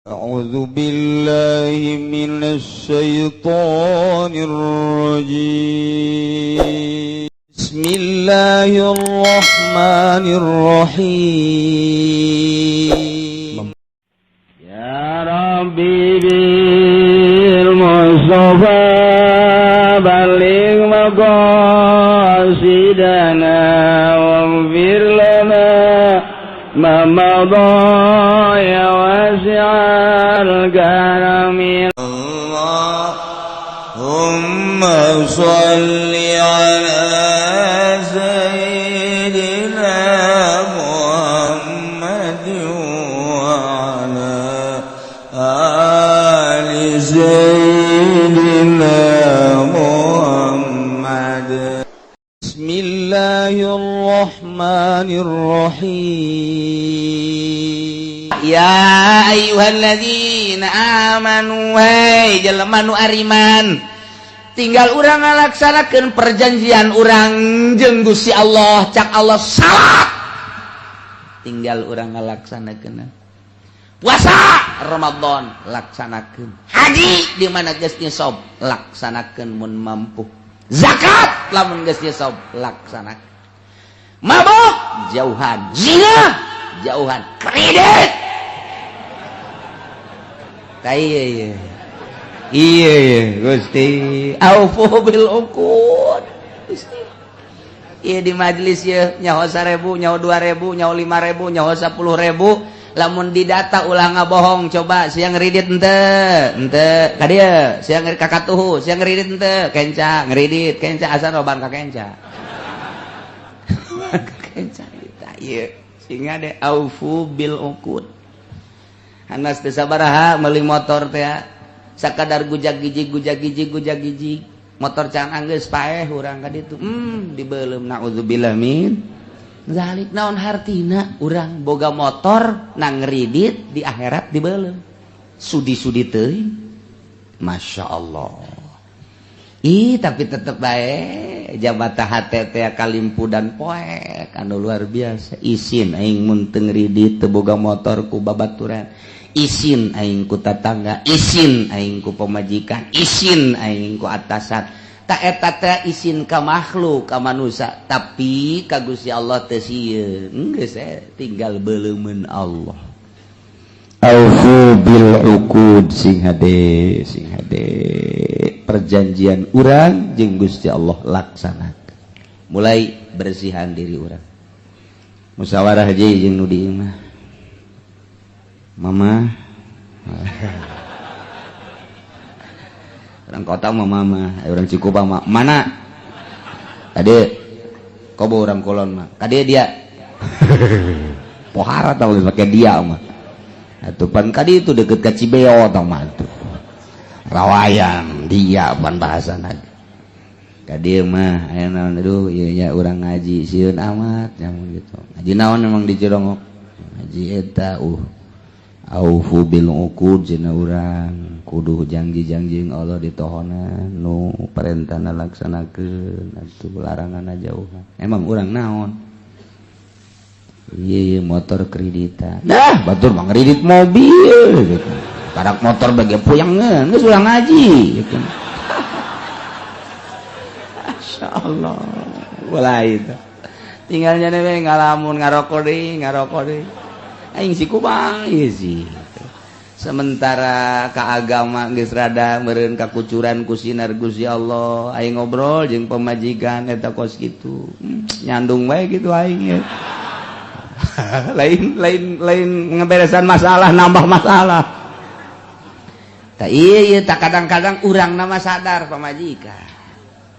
أعوذ بالله من الشيطان الرجيم. بسم الله الرحمن الرحيم. يا ربي بالمصطفى بلغ مقاصدنا واغفر لنا ما مضى يا واسع الكرم. اللهم صل على سيدنا محمد وعلى آل سيدنا محمد. بسم الله الرحمن الرحيم. Ya ayyuhalladzina amanu, hei jelema nu ariman, tinggal urang ngalaksanakeun perjanjian urang jeung Gusti Allah. Cak Allah salat, tinggal urang ngalaksanakeun. Puasa Ramadan laksanakeun, haji di mana geus nisab laksanakeun mun mampu, zakat lamun geus nisab laksanakeun, mabok jauhan, zina jauhan, kredit. Iya iya iya iya Gusti, aufu bil uqud. Gusti, iya di majelis ya nyaho 1000, nyaho 2000, nyaho 5000, nyaho 10.000. Lamun didata ulah ngabohong. Coba sia ngeridit ente ente ka dieu, sia kakatuhu, sia ngeridit ente? Kenca ngeridit, kenca asal roban ka kenca kenca. Iya, sehingga deh aufu bil uqud. Anas teu sabaraha meuli motor teh, sakadar gujag gijig gujag gijig gujag gijig, motor can anggeus paeh urang ka ditu, dibeuleum. Naudzubillah min zalik. Naon hartina urang boga motor nang ngeridit, di akhirat dibeuleum, sudi-sudi teuing. Masya Allah. Ih, tapi tetep bae jabata hate teh kalimpu dan poek anu luar biasa. Isin aing mun teu ngridit, teu boga motor ku babaturan, isin aing ku tatangga, isin aing ku pamajikan, isin aing ku atasan. Tak eta teh isin ka makhluk, ka manusia, tapi ka Gusti Allah teu sieun. Geus tinggal beuleumeun Allah. Aufu bil uqud. Sing hade, sing hade, perjanjian urang jeung Gusti Allah laksanakan. Mulai bersihan diri urang, musyawarah jeung nu di imah, mama. Orang kota mah mama, orang Cikupa mah mana tadi kobo, orang Kulon mah kade dia, pohara tau pakai dia mah. Atuh pan kadi itu deket ke Cibeo tau mah tuh rawayan dia pan bahasa lagi. Kadi mah aya naon, aduh ieu nya urang ngaji sieun amat nyamun gitu. Ngaji naon emang di Cilongok? Ngaji eta aufu bil uqud cenah, urang kudu janji-janji Allah ditohonan, nu perintahna laksanakeun atuh, laranganna jauhan. Emang urang naon? Iya, motor kreditan. Nah, batur mah ngredit mobil gitu. Karak motor bagi puyangan, geus ulah ngaji gitu. Masya Allah. Mulai itu. Tinggalnya we ngalamun, ngarokok deui, ngarokok deui. Aing si kumaha ieu sih. Sementara ka agama geus rada meureun kakucuran ku sinar Gusti Allah. Aing ngobrol jeung pamajikan eta kos kitu. Nyandung bae gitu aing ya. Lain lain lain ngeberesan masalah, nambah masalah. Tak iya iya tak kadang-kadang urang nama sadar pamajikan,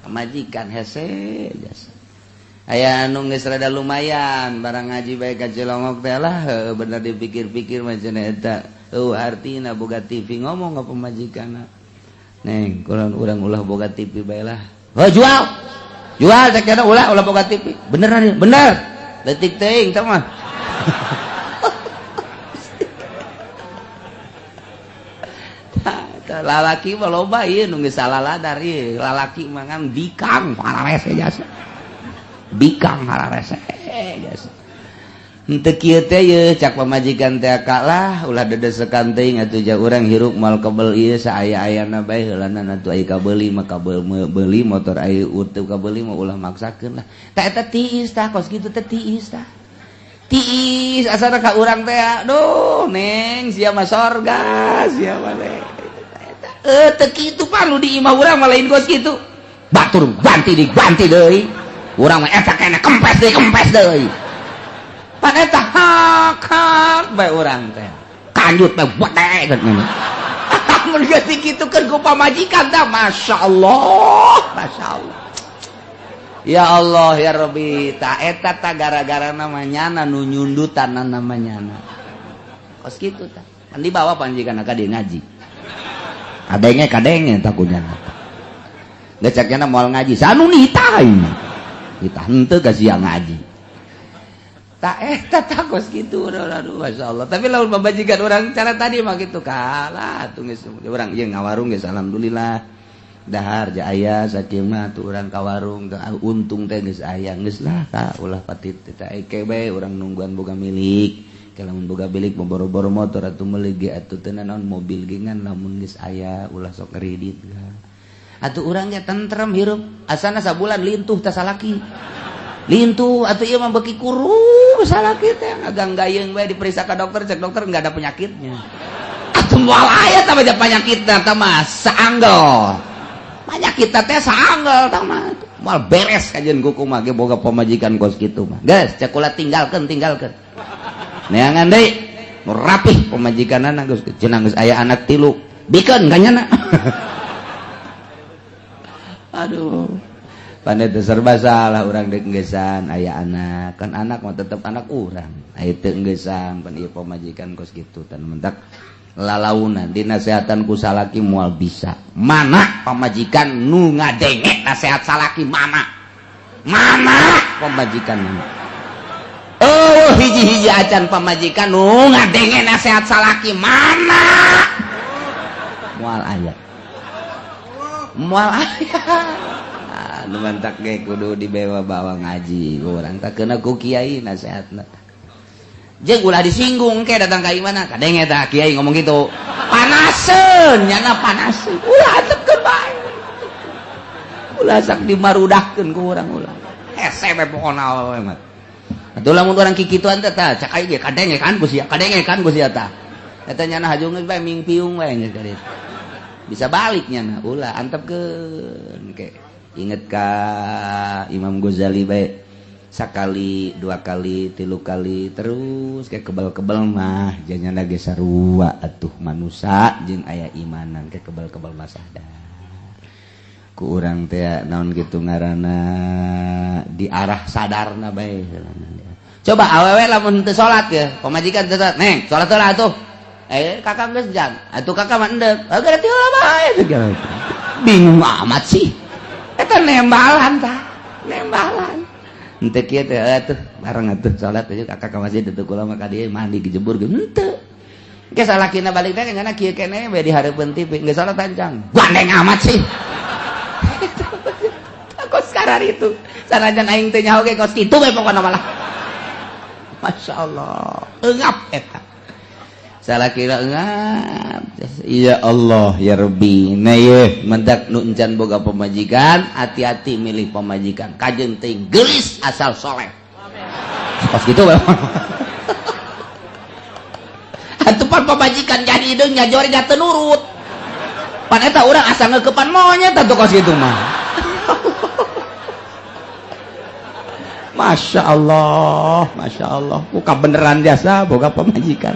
pamajikan hese jasa. Aya anu geus rada lumayan barang ngaji bae ka Cilongok teh lah. Bener dipikir-pikir mah cenah eta eueuh artina boga TV. Ngomong ka pamajikanna, "Neng, kurang urang ulah boga TV bae lah." "Oh, jual jual teh kena ulah ulah boga TV." Beneran bener detik teuing teh mah. Lalaki mah loba ieu nu geus salah ladar ieu. Lalaki mah ngan bikang hararese jasa, bikang hararese jasa. Henteu kieu teh ye cak pamajikan teh kalah ulah dedesekan teuing atuh ja urang hirup moal kebel ieu saaya-ayana bae heulana atuh aya kabeuli mah kabeuli motor aya teu kabeuli mah ulah maksakeun lah. Tah eta tiis tah kos kitu teh tiis tah. Tiis asana ka urang teh aduh neng sia mah sorga sia mah teh. Eh teu kitu pan nu di imah urang mah lain kos kitu. Batur ganti diganti deui. Urang mah eta kene kempes deui kempes deui. Pan eta hak hak bae urang teh. Kanjut bae bedek kan. Mun geus dikitukeun ku pamajikan tah masyaallah, masyaallah. Ya Allah ya Rabbi, ta eta ta gara-gara namanya nu nyundutan namanya. Kos kitu tah. Kan dibawa pamajikan ka dieu ngaji. Kadenge kadenge takutnya. Geus cakna moal ngaji, sanu nitah. Nitah henteu ka sia ngaji. Tak eta tak kos kitu aduh masyaallah. Tapi lamun pamajikan urang cara tadi mah kitu kalah atuh geus urang ieu ngawarung geus alhamdulillah. Dahar ja aya sakieu mah tuh urang ka warung untung teh geus aya geus lah ka ulah patit teh eke bae urang nungguan boga milik. Ke lamun boga milik mau boro-boro motor atuh meuli ge atuh teu naon mobil ge ngan lamun geus aya ulah sok kredit ga. Atuh urang ge tentrem hirup asana sabulan lintuh teh salaki. Lintuh atuh ieu mah beuki kurus salaki teh ngaganggayeung bae diperiksa ka dokter cek dokter enggak ada penyakitnya. Atuh moal aya tah mah penyakitna tah mah saanggel. Penyakit teh saanggel tah mah. Moal beres kajeun kuku mah ge boga pamajikan kos kitu mah. Geus cek kula tinggalkeun tinggalkeun. Neangan deui nu rapih pamajikanana geus cenah geus aya anak tilu. Bikeun ka nyana. Aduh. Pandai teu serba salah urang deuk enggesan aya anak kan anak mah tetep anak urang aya teu enggesan pan ieu pamajikan kos kitu tan mentak lalaunan dinasehatan ku salaki moal bisa mana pamajikan nu ngadenge nasehat salaki mana mana pamajikan mana oh hiji-hiji acan pamajikan nu ngadenge nasehat salaki mana moal aya moal aya. Nu mantak ge kudu dibawa-bawa ngaji urang tak kena ku kiai nasehatna jeung ulah disinggung ke datang ka imana kadenge tah kiai ngomong gitu panaseun nyana panaseun ulah antepkeun bae ulah sak dimarudahkeun ku urang ulah hese bae pokona we mah atuh lamun urang kikituan teh tah cak aing ge kadenge kan ku sia kadenge kan ku sia tah eta nyana hajung bae mingpiung bae geus ka ditu bisa balik nyana ulah antepkeun ke inget ka Imam Ghazali baik sakali dua kali tilu kali terus kayak kebal-kebal mah janya lagi sarua atuh manusia jeung aya imanan kayak kebal-kebal mah sadar ku urang teh naon gitu ngaranna di arah sadarna bae. Coba awewe lamun teu salat ya pamajikan teu salat neng salat heula atuh kakak geus jang atuh kakak mah endek agar teu bae bingung amat sih eta nembalan tah nembalan henteu kieu teh atuh bareng atuh salat aja kakak ka masjid atuh kula mah ka dieu mandi gejebur ge henteu ge salakina balik teh nya kieu keneh bae di hareupeun TV geus salat tancang gandeng amat sih kos sekarang itu sanajan aing teu nyaho ge kos kitu we pokona malah masyaallah eungap eta salakina eungap ya Allah ya Rabbi. Nah ye mendak nu encan boga pamajikan hati-hati milih pamajikan kajeun teuing geulis asal soleh pas gitu memang atuh pan pamajikan jadi hideung nyajori nya teu nurut pan eta urang asa ngeukepan monyet atuh kos kitu mah. Masya Allah, Masya Allah, buka beneran jasa boga pamajikan.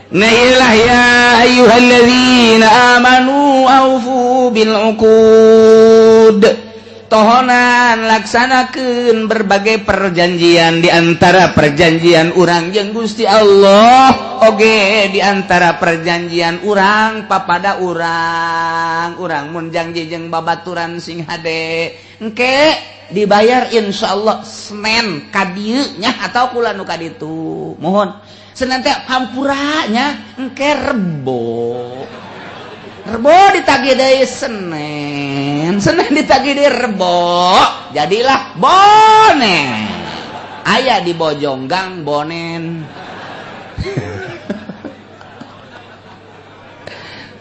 Nah ilah ya ayyuhalladzina amanu aufu bil uqud. Tohonan laksanakeun berbagai perjanjian di antara perjanjian urang jeung Gusti Allah oge di antara perjanjian urang papada urang urang mun janji jeung babaturan sing hade engke dibayar insyaallah Senin ka dieu nya atau kula nu ka ditu mohon Senin teh hampura nya engke Rebo Rebo ditagih deui Senin, Senin ditagih deui Rebo, jadilah bonen. Aya di Bojonggang Bonen.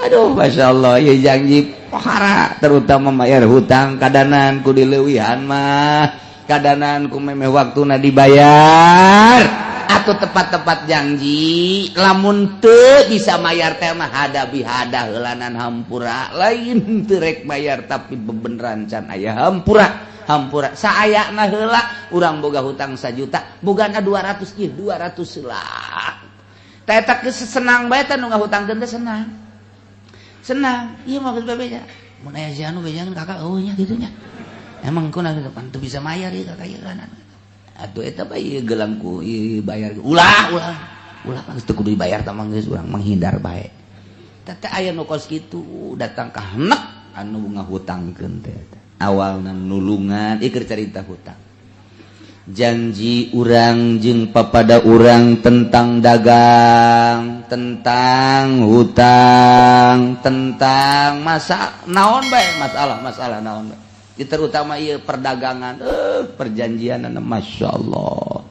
Aduh, Masya Allah ya, janji pohara, terutama bayar hutang kadanan ku dileuwihan mah, kadanan ku memeh waktuna dibayar atau tepat-tepat janji. Lamun teu bisa mayar teh mah hadabi hada heulanan hampura, lain teu rek bayar tapi bebeneran can aya, hampura hampura saayana heula. Urang boga hutang 1 juta, bogana 200, ieu 200 heula. Teh eta geus senang bae teh, nu ngahutangkeun teh senang senang. Iya mah geus bebeja, mun aya si anu bejangan kakak, eueuh nya kitu nya, emang kuna depan teu bisa mayar ieu kakak ieu kan atuh. Eta bae ieu gelang ku ieu bayar, ulah ulah ulah, geus teu kudu dibayar tah mah, geus urang menghindar bae. Teh aya nu kos kitu datang ka henek anu ngahutangkeun teh, awalna nulungan. Ieu keur carita hutang, janji urang jeung papada urang tentang dagang, tentang hutang, tentang masa naon bae, masalah masalah naon bae. Terutama ieu perdagangan, perjanjian, Masya Allah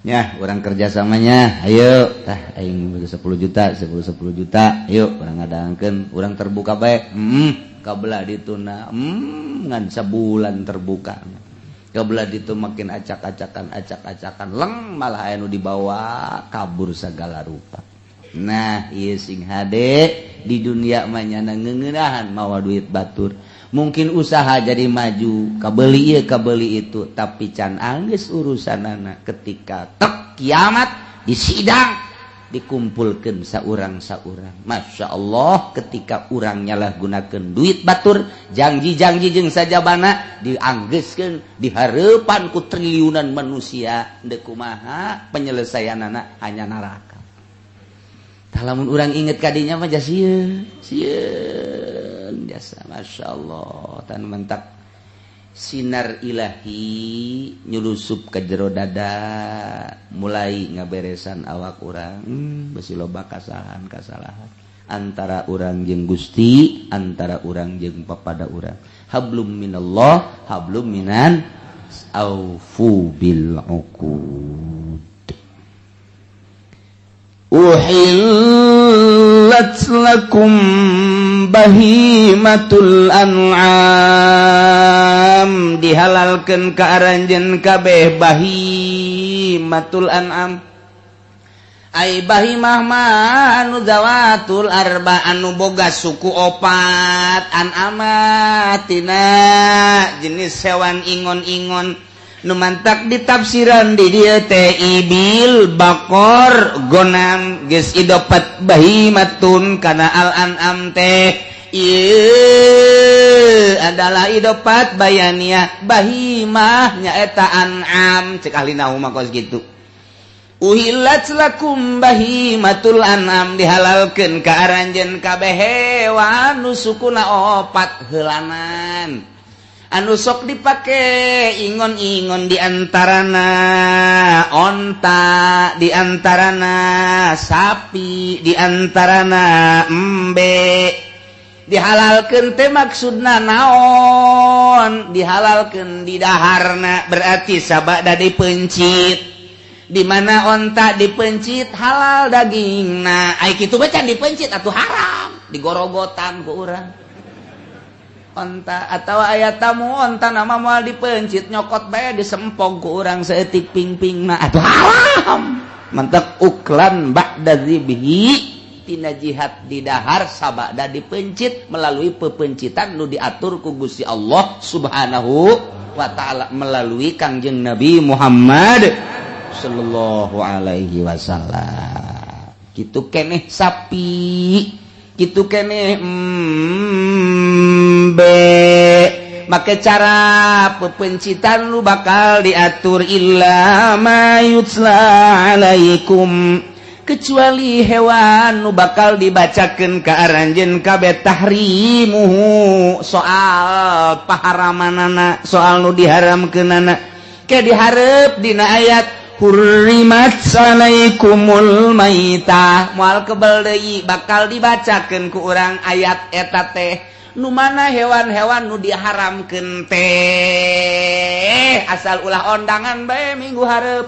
ya. Urang kerjasamanya, ayo tah, aing 10 juta, 10 10 juta, ayo urang ngadangkeun, urang terbuka bae. Kabelah dituna ngan sebulan terbuka, kebelah itu makin acak-acakan acak-acakan, leng malah anu dibawa kabur segala rupa. Nah, ieu sing hade di dunia mah, nyana ngeungenahan mawa duit batur, mungkin usaha jadi maju, kabeli ieu kabeli itu, tapi can anggeus urusanana ketika tek kiamat di sidang dikumpulkan saurang-saurang. Masya Allah, ketika urang nyalah gunakan duit batur, janji-janji jeung sajabana dianggeuskeun di hareupan ku triliunan manusia, deuk kumaha penyelesaian anak? Hanya neraka. Tah, lamun urang inget kadinya mah sieun sieun jasa. Masya Allah, tan mentak sinar ilahi nyulusup ke jero dada, mulai ngaberesan awak urang. Besi loba kasalahan kasalahan antara urang jeung Gusti, antara urang jeung papada urang. Hablum minallah hablum minan, aufu bil uqud. Uhillat lakum bahimatul an'am, dihalalkeun ka aranjeun kabeh bahimatul an'am. Ai bahimah mah anu zawatul arba, anu boga suku opat. An'ama tina jenis hewan ingon-ingon, nu mantak ditafsiran di dieu teh ibil, baqar, gonam, geus idopat bahimatun kana al an'am teh. Ieu adalah idopat bayania bahimah, nyaeta an'am, cek ahli nahu mah kos kitu. Uhillat lakum bahimatul an'am, dihalalkeun ka aranjeun kabeh hewan nu sukuna opat heulanan, anu sok dipake ingon-ingon, diantarana onta, diantarana sapi, diantarana embe. Dihalalkan teh maksudna naon? Dihalalkan di daharna berarti sabada dipencit. Di mana onta dipencit halal daging. Nah, ai kitu baca dipencit atau haram, digorogotan ku urang onta. Atau aya tamu onta nama moal dipencit, nyokot bae, disempog ku urang saeutik ping-ping, nah atuh haram. Mantap, uklan ba'da dzibhi, tina jihad didahar sabada dipencit melalui pepencitan nu diatur ku Gusti Allah Subhanahu wa Ta'ala melalui Kangjeng Nabi Muhammad sallallahu alaihi wasallam. Kitu keneh sapi, kitu keneh embe, make cara pepencitan lu bakal diatur. Illa ma yutsla alaikum, kecuali hewan nu bakal dibacakan ke aranjeun kabeh tahrimuhu, soal paharamanana, soal nu diharamkeunana, ke dihareup dina ayat hurrimat alaikumul maitah. Moal kebel deui bakal dibacakeun ku urang ayat eta teh. Nu mana hewan-hewan nu diharamkeun teh, asal ulah ondangan bae minggu hareup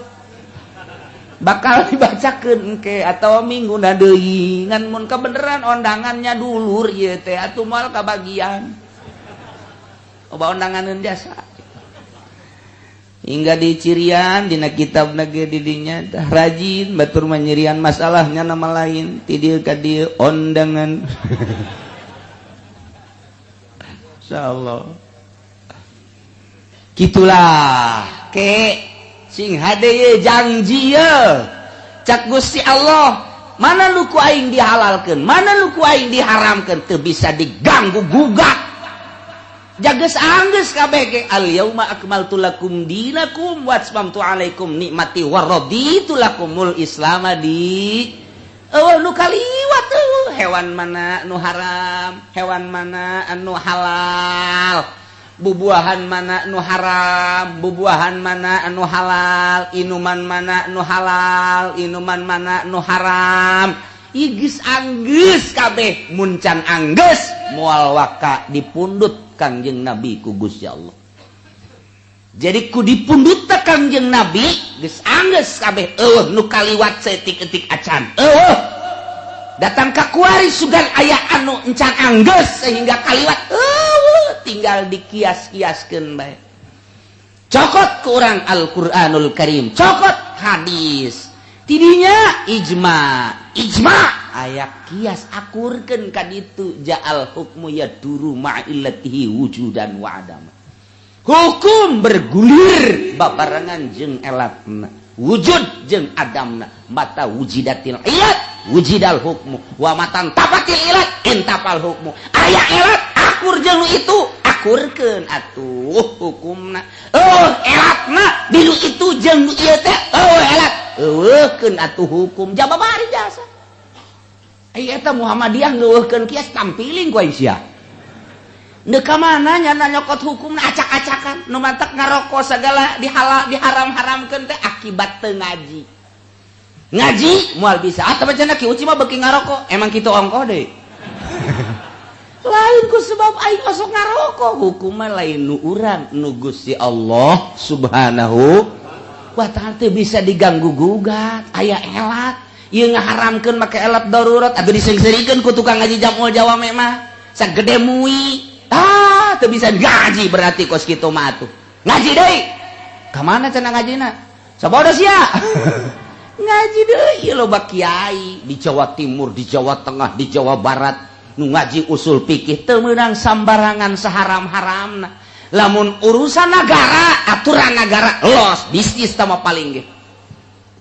bakal dibacakeun ke atau minggu na deui. Ngan mun kebeneran ondangannya dulur ieu teh, atuh moal kabagian. Loba ondanganeun jasa hingga dicirian dina kitab nage didinya tah rajin batur manyirian masalahnya, nama lain ti dieu ka dieu ondangan. Insyaallah gitulah ke sing hade ye janji ye cak Gusti Allah, mana nu ku aing dihalalkeun, mana nu ku aing diharamkeun, teu bisa diganggu gugat. Jages anggeus kabeh ge. Al yauma akmaltu lakum dinakum wa atmamtu alaikum nikmati wa raditu lakumul islam di. Eueuh nu kaliwat eueuh hewan mana nu haram, hewan mana anu halal, bubuahan mana nu haram, bubuahan mana anu halal, inuman mana nu halal, inuman mana nu haram. Igis anggeus kabeh. Mun can anggeus, moal waka dipundut Kangjeng Nabi ku Gusti Allah. Jadi ku dipundut Kangjeng Nabi geus anggeus kabeh, eueuh nu kaliwat saeutik-eutik acan. Eueuh datang ka kuari sugan aya anu encan anggeus sehingga kaliwat, eueuh, tinggal dikias-kiaskeun bae. Cokot ku urang Al-Qur'anul Karim, cokot hadis, tidinya ijma, ijma aya kias, akurkeun ka ditu. Ja'al hukmu yaduru ma'illatihi wujudan wa adama. Hukum bergulir babarengan jeung elatna, wujud jeung adamna. Mata wujidatil ilat wujidal hukmu wa matan tapatil ilat intapal hukmu. Aya elat, akur jeung nu itu, akurkeun atuh hukumna. Oh, elatna di nu itu jeung nu ieu teh, oh, elat, eueuhkeun atuh hukum jababari jasa. Ai eta Muhammadiyah ngeueuhkeun kias, tampiling ku aing sia. Ndeu ka mana nyana nyokot hukumna acak-acakan. Nu matak ngarokok segala dihala diharam-haramkeun teh akibat teu ngaji. Ngaji moal bisa. Ah, tapi cenah Ki Uci mah beuki ngarokok. Emang kitu ongkoh deui. Lain ku sebab aing osok ngarokok, hukumna lain nu urang, nu Gusti Allah Subhanahu wa Ta'ala, teu bisa diganggu gugat. Aya elat ieu ngaharamkeun make elat darurat atuh diseungseurikeun ku tukang ngaji jamul jawame mah sagede mui. Ah, teu bisa ngaji berarti kos kitu mah atuh. Ngaji deui. Ka mana cenah ngajina? Sabodo sia. Ngaji deui, loba kiai di Jawa Timur, di Jawa Tengah, di Jawa Barat nu ngaji usul fikih, teu meunang sambarangan saharam-haramna. Lamun urusan negara, aturan negara los, bisnis tama paling ge.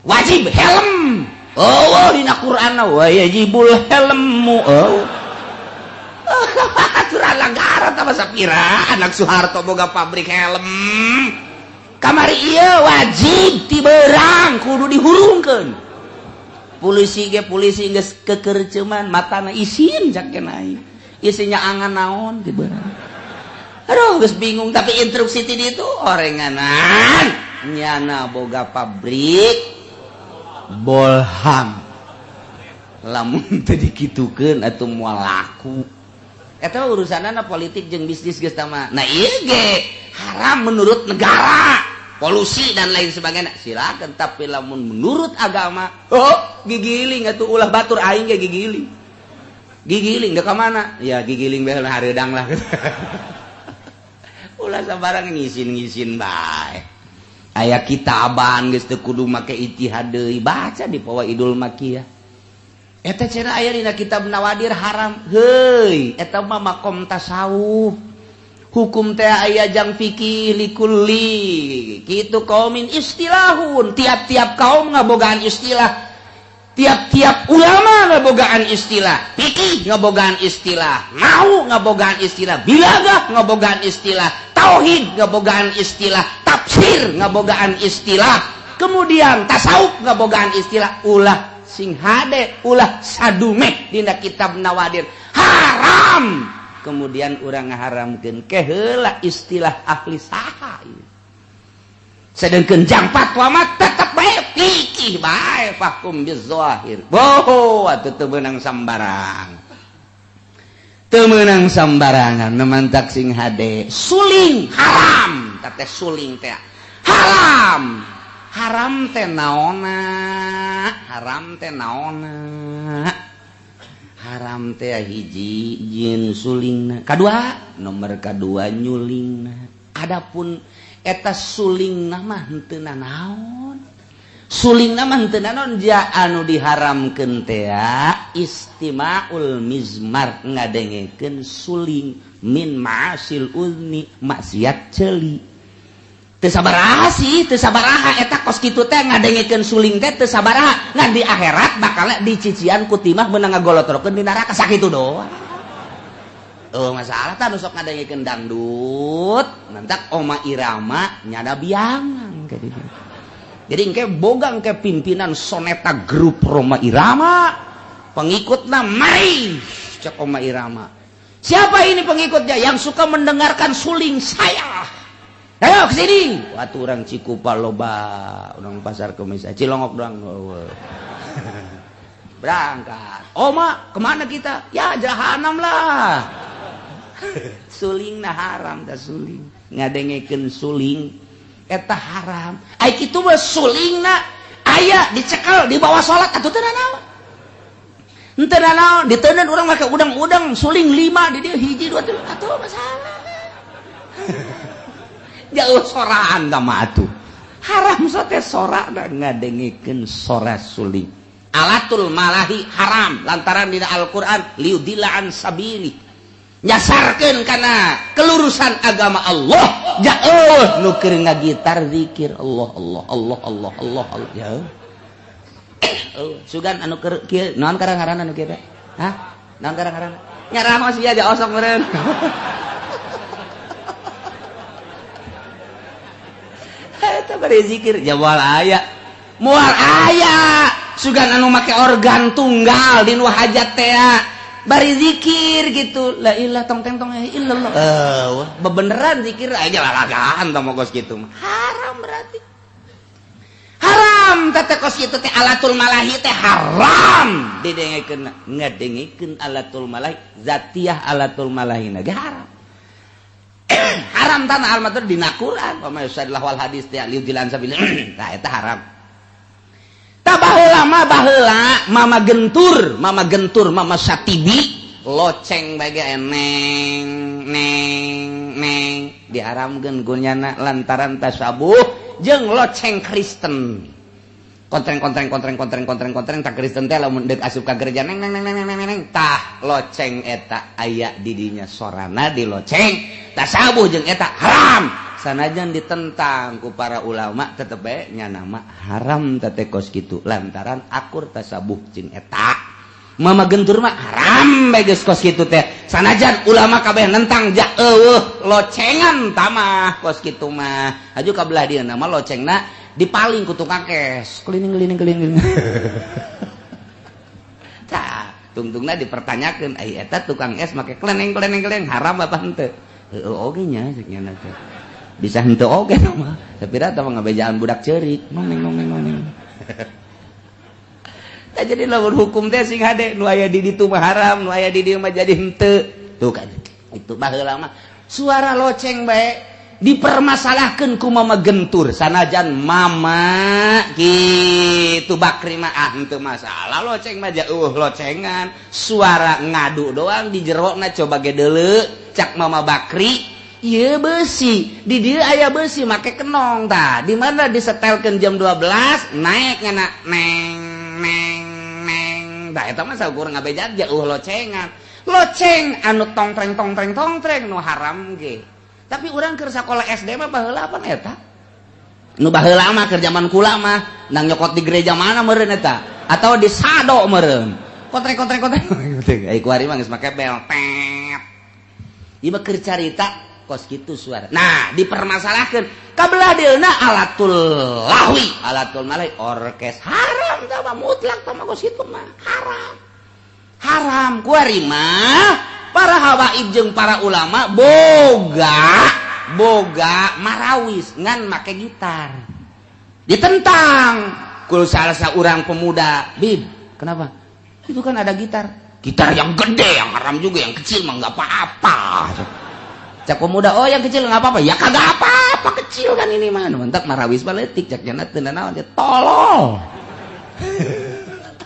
Wajib helm. Oh, dina Qur'an wa yajibul helmu. Oh. Aturan negara tambah sapira anak Soeharto boga pabrik helm. Kamari ieu wajib ti beurang kudu dihurungkeun. Polisi ge polisi geus kekerceman matana isin cak aing. Isinya angan naon ti beurang. Aduh, geus bingung, tapi instruksi ti ditu orenganan nyana boga pabrik bolham, lamun teu dikitukeun atuh moal laku. Eta urusanana politik jeung bisnis geus tama. Nah, ieu ge haram menurut negara, polusi dan lain sebagainya, silakan. Tapi lamun menurut agama, oh, gigiling atuh. Ulah batur, aing ge gigiling, gigiling ka mana ya, gigiling bae hareudang lah. Ulah sabarang ngisin-ngisin bae. Aya kitaban geus teu kudu make ijtihad deui, baca di Fawaidul Makiyah. Eta cenah aya dina kitab Nawadir haram. Heuy, eta mah makom tasawuf. Hukum teh aya jang fikih, likulli kitu qaumin istilahun. Tiap-tiap kaum ngabogaan istilah, tiap-tiap ulama ngabogaan istilah, fikih ngabogaan istilah, mau ngabogaan istilah, bilagah ngabogaan istilah, tauhid ngabogaan istilah, tafsir ngabogaan istilah, kemudian tasawuf ngabogaan istilah. Ulah sing hade, ulah sadume dina kitab Nawadir haram, kemudian urang ngaharamkeun keheula istilah ahli saha ieu. Sedangkan jang fatwa mah tetep bae fikih bae, fahkum bizahir. Boho atuh teu meunang sambarang. Teu meunang sambarangan, nemantak sing hade. Suling haram, teh suling teh haram. Haram teh naonna? Haram teh naonna? Haram teh hiji jin sulingna, kadua nomor kadua nyulingna. Adapun eta sulingna mah henteu nanaon, sulingna mah henteu nanaon. Ja anu diharamkeun teh istimaul mizmar, ngadengekeun suling, min ma'asil udni, maksiat ceuli. Teu sabaraha sih, teu sabaraha eta kos kitu teh ngadengekeun suling teh teu sabaraha, ngan di akhirat bakal dicician ku timah meunang ngagolotrokeun di neraka, sakitu doang. Oh, masalah tah nu sok ngadengekeun dangdut, mantak Oma Irama nyada biangan ka dieu. Jadi engke boga engke pimpinan Soneta Grup Roma Irama, pengikutna mari cek Oma Irama. Siapa ini pengikutnya yang suka mendengarkan suling saya? Ayo ke sini. Waktu orang Cikupa loba, orang Pasar Kemis, Cilongok doang. Berangkat. Oma, kemana kita? Ya jahanam lah. Suling nah haram dah suling. Ngadengekeun suling eta haram. Ai kitu mah sulingna aya dicekel di bawah salat atuh teu nanaon. Henteu nanaon, diteundeun urang make udang-udang suling 5 di dieu hiji dua tilu atuh masalah. Jauh soraan mah atuh. Haram sote sora ngadengekeun sora suling. Alatul malahi haram lantaran dina Al-Qur'an liudilla an sabili. Nyasarkeun kana kelurusan agama Allah. Jauh nu keur ngagitar zikir Allah Allah Allah Allah Allah Allah. Jauh. Oh, sugan anu keur kieu naon karang-ngaranna nu kieu teh? Hah? Naon karang-ngaranna? Nyaramo sia aja osok meureun. Eta bari zikir ja moal aya. Moal aya. Sugan anu make organ tunggal di nu hajat teh bari zikir gitu. La ilah tong teng tong illallah. Bebeneran zikir aja lalagaan tong kos kitu mah. Haram berarti. Haram teh kos kitu teh alatul malahi teh haram. Didengekeun ngadengekeun alatul malahi zatiah alatul malahi na ge haram. Haram tanah al-matur dina Quran wa may yusadillahu wal hadis teh liudilan sabil. Tah eta haram. Tah baheula mah baheula mama gentur, mama Satibi loceng bae ge neng neng neng diharamkeun kunyana lantaran tasabuh jeung loceng Kristen. Kontreng kontreng kontreng kontreng kontreng kontreng tak Kristen teh lamun deuk asup ka gereja neng neng neng neng neng neng tah loceng eta aya di dinya sorana di loceng tasabuh jeung eta haram. Sanajan ditentang ku para ulama tetep bae nya nama haram teh kos kitu lantaran akur tasabuh jeung eta. Mama gentur mah haram bae geus kos kitu teh. Sanajan ulama kabeh nentang ja eueuh locengan tamah kos kitu mah. Aju ka belah dieu mah locengna dipaling ku tukang es keliling keliling keliling. Tah tungtungna dipertanyakeun ai eta tukang es make keleneng keleneng keleneng haram apa henteu? Heueuh oge nya cek nya teh. Bisa henteu oge mah. Tapi da mah ngabejaan budak ceurik noneng noneng noneng. Tah jadi lamun hukum teh sing hade nu aya di ditu mah haram, nu aya di dieu mah jadi henteu. Tuh kan itu baheula mah suara loceng bae dipermasalahkan ku mama gentur sanajan mama gitu Bakri mah ah henteu masalah loceng mah jauh locengan suara ngadu doang di jerona coba ge deuleu cak mama Bakri ieu besi di dieu aya besi make kenong tah di mana disetelkeun jam 12 naik ngana neng neng neng tah eta mah saukur ngabejat jauh locengan loceng anu tongtreng tongtreng tongtreng nu haram ge. Tapi urang keur sakola SD mah baheula apa eta? Nu baheula mah keur zaman kula mah nang nyokot di gereja mana meureun eta? Atau di sado meureun. Kontreng kontreng kontreng. Ai kuari mah geus make bel tet. Ieu mah keur carita kos kitu suara. Nah, dipermasalahkeun ka belah dieuna alatul lahwi, alatul malai orkes haram tah mah mutlak tah mah kos kitu mah haram. Haram kuari mah para hawaib jeung para ulama boga marawis ngan make gitar ditentang ku salah seorang pemuda. Bib, kenapa itu kan ada gitar? Gitar yang gede yang haram juga, yang kecil mah nggak apa-apa. Cak pemuda, oh yang kecil nggak apa-apa, ya kagak apa-apa kecil kan ini mah. Mentak marawis baletik cak jana teu nanaon dia tolol.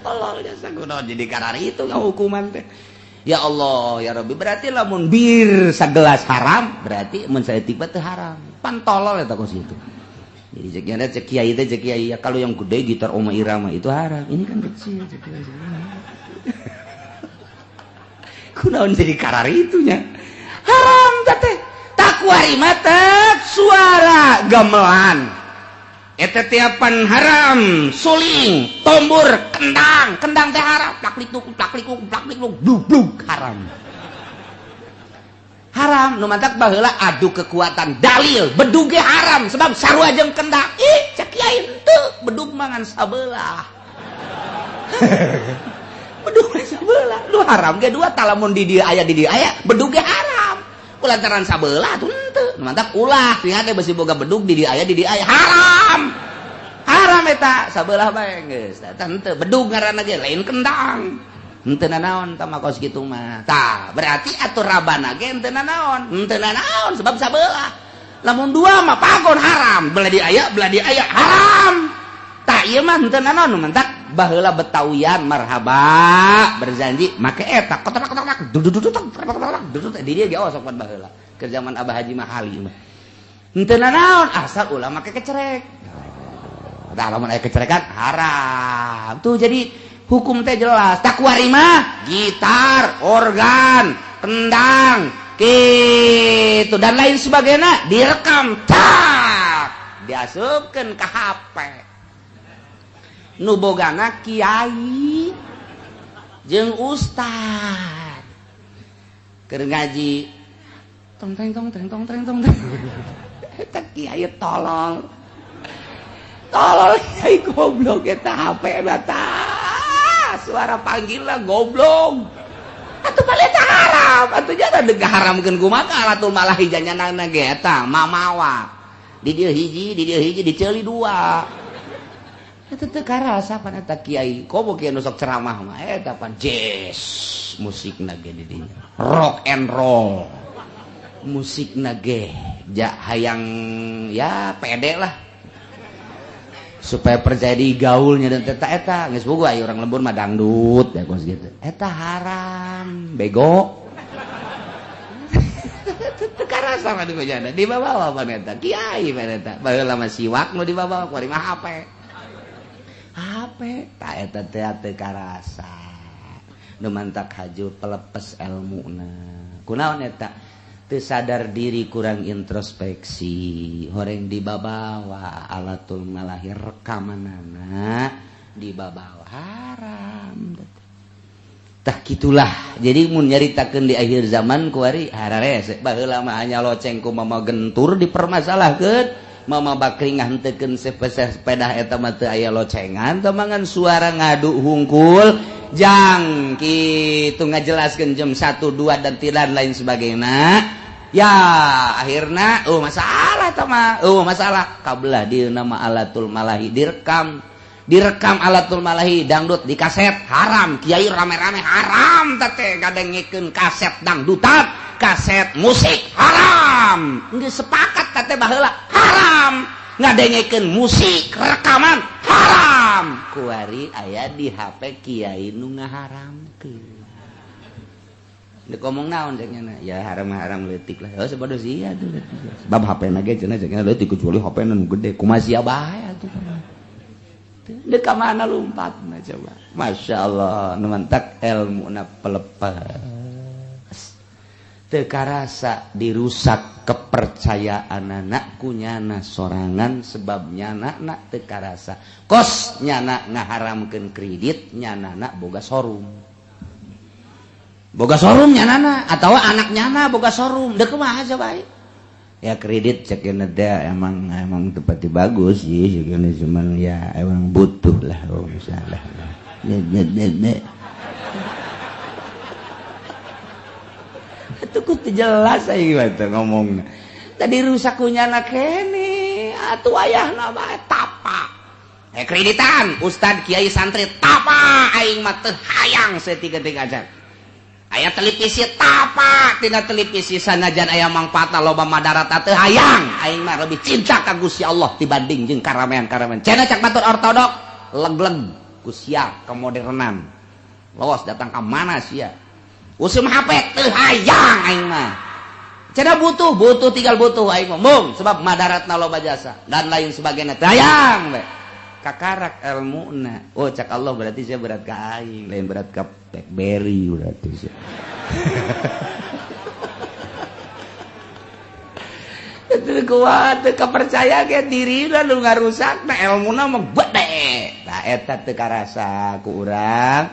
Tolol jasa kunaon jadi karar itu hukuman teh. Ya Allah ya Rabbi, berarti lamun bir sagelas haram, berarti mun saeutik mah teu haram. Pan tolol eta kos kitu. Jadi cek jana cek kiai teh cek kiai, ya kalau yang gede gitar Oma Irama itu haram. Ini kan kecil cek kiai. Kunaon jadi karar itunya? Haram teh. Takwari mata suara gamelan. Eta tiapan haram, suling, tombur, kendang, kendang teh haram, plak klik plak blug blug haram. Haram nu mantak baheula adu kekuatan dalil, bedug ge haram sebab sarua jeung kendang. Ih, cek kiai henteu, bedug mah ngan sabelah. Bedug mah sabelah, lu haram ge dua talamun di dieu aya di dieu aya, bedug ge haram. Kulantaran sabelah tuh henteu. Mantak ulah sing teh besi boga bedug di dieu aya di dieu aya haram. Haram eta sabelah bae geus. Eta henteu bedug ngaranna ge lain kendang. Henteu nanaon tah mah kos kitu mah. Tah, berarti atuh rabana ge henteu nanaon. Henteu nanaon sebab sabelah. Lamun dua mah pagon haram, belah di aya, belah di aya haram. Tah ieu mah henteu nanaon mantak baheula Betawian marhaba berjanji make eta kotak kotak duduk duduk duduk di dieu ge osok pan baheula ke zaman Abah Haji Mahali mah henteu nanaon asal ulah make kecerek. Tah lamun aya kecerekan haram. Tuh jadi hukum teh jelas. Takwari mah gitar, organ, kendang, gitu dan lain sebagainya direkam tak diasupkeun ka HP. Nu bogana kiai jeung ustad keur ngaji tong teng tong teng tong teng tong eta kiai tolol tolol kiai goblok eta HP na tah suara panggilna goblok atuh balik eta haram atuh jangan deuk haramkeun kumaha alatul malahi janyanana ge eta mamawa di dieu hiji di dieu hiji diceuli dua. Eta teu karasa pan eta kiai komo kiai nu sok ceramah mah eta pan jazz musikna ge di dinya rock and roll musikna ge ja hayang ya pede lah supaya percaya di gaulnya dan eta eta geus boga aya urang lembur mah dangdut ya kos kitu eta haram bego teu karasa mah di bawa pan eta kiai pan eta baheula mah siwak nu dibawa kuari mah HP HP tak eta teh teu karasa nu mantak haju pelepes elmuna kunaon eta teu sadar diri kurang introspeksi horeng dibabawa alatul malahi rekamanana dibabawa haram tah kitulah. Jadi mun nyaritakeun di akhir zaman kuari hararese baheula mah hanya loceng ku mama gentur dipermasalahkeun Mama Bakri ngahentekeun sepeda eta mah teu aya locengan temangan suara ngadu hungkul jang kitu ngajelaskeun jam 1 2 dan tidak lain sebagainya. Ya akhirna oh masalah eta mah oh masalah kabelah di nama alatul malahi direkam direkam alatul malahi dangdut di kaset haram kiai rame-rame haram teh ngadengekeun kaset dangdutan kaset musik haram geus sepakat teh baheula haram ngadengekeun musik rekaman haram kuari aya di HP kiai nu ngaharamkeun Dek ngomong naon cek nya ya haram-haram leutik lah oh sabodo sia tuh sebab HP na ge cenah cek nya leutik kecuali HP na nu gede kumaha sia bae atuh dek ka mana lompatna coba Masya Allah nu mantak elmuna pelepas teu karasa dirusak kepercayaan anak ku nyana sorangan sebab nyana nak teu karasa kos nyana ngaharamkeun kredit nyana nak boga showroom nyanana atau anak nyana boga showroom dek kumaha coba ya kredit cek teh emang emang tepati bagus sih cuman ya emang butuh lah oh misalnya ne itu ku jelas aing mah teh ngomongna tadi rusak ku nyana kene atuh ayahna bae tapa kreditan ustad kiai santri tapa aing mah teu hayang saeutik-eutik aja. Aya televisi tapa tina televisi, sanajan aya mangfaatna, loba madarat, teu hayang. Aing mah lebih cinta ka Gusti Allah dibanding jeung karamean-karamean. Cenah cak batur ortodok, leg-leg ku sia kemodernan. Lawas datang ka mana sia? Usum HP teu hayang aing mah. Cenah butuh, butuh tinggal butuh aing mah. Mung sebab madaratna loba jasa dan lain sebagainya. Teu hayang we. Kakarak ilmuna. Oh, cak Allah, berarti saya berat ka aing, lain berat ka BlackBerry berarti sia. Itu kuat teu kapercaya ge dirina nu ngarusak na ilmuna mah gede. Tah, eta teu karasa ku urang.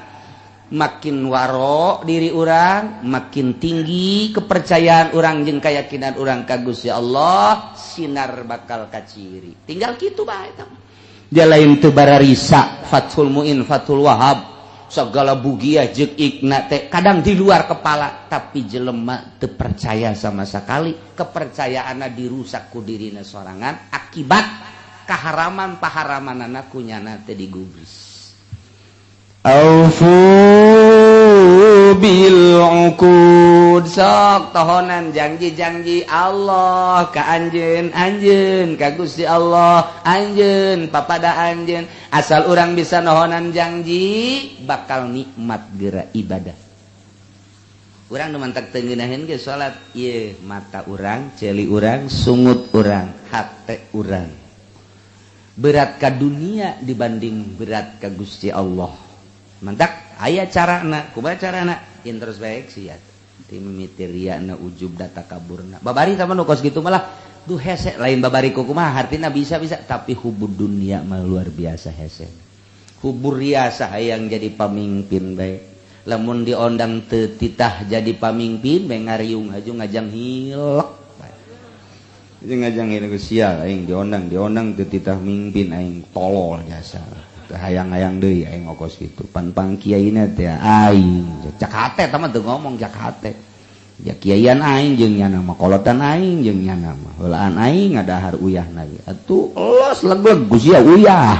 Makin waro diri urang, makin tinggi kepercayaan urang jeung keyakinan urang ka Gusti Allah, sinar bakal kaciri. Tinggal kitu bae eta. Dia lain teu bararisa Fathul Muin, Fathul Wahab, segala bugia jeung ikna teh kadang di luar kepala, tapi jelema teu percaya sama sekali, kepercayaanna dirusak ku dirina sorangan akibat kaharaman paharamanana kunyana teh digubris. Aufu bil uqud, sok tohonan janji-janji Allah ka anjeun, anjeun ka Gusti Allah, anjeun papada anjeun. Asal urang bisa nohonan janji, bakal nikmat geura ibadah urang. Nu mantak teu ngeunaheun ge salat ieu mata urang, ceuli urang, sungut urang, hate urang berat ka dunia dibanding berat ka Gusti Allah. Mantak aya carana. Kumaha carana? Introspeksi ya, ti mimiti riana, ujub, data kaburna. Babari sama nu kos kitu malah duh hese, lain babari ku kumaha hartina, bisa bisa, tapi hubud dunia mah luar biasa hese. Hubur riasa, hayang jadi pamimpin bae. Lamun diondang teu titah jadi pamimpin bae, ngariung haju ngajang hilek bae. Jeung ngajang hilek, sial aing diondang diondang teu titah mimpin, aing tolol jasa. Hayang-hayang deui aing ngokos kitu, pan-pang kiaina teh aing, cak hate eta mah, teu ngomong cak hate ya, kiaian aing jeung nyana mah, kolotan aing jeung nyana mah, heulaan aing ngadahar uyahna ge atuh elos leg-leg ku sia uyah.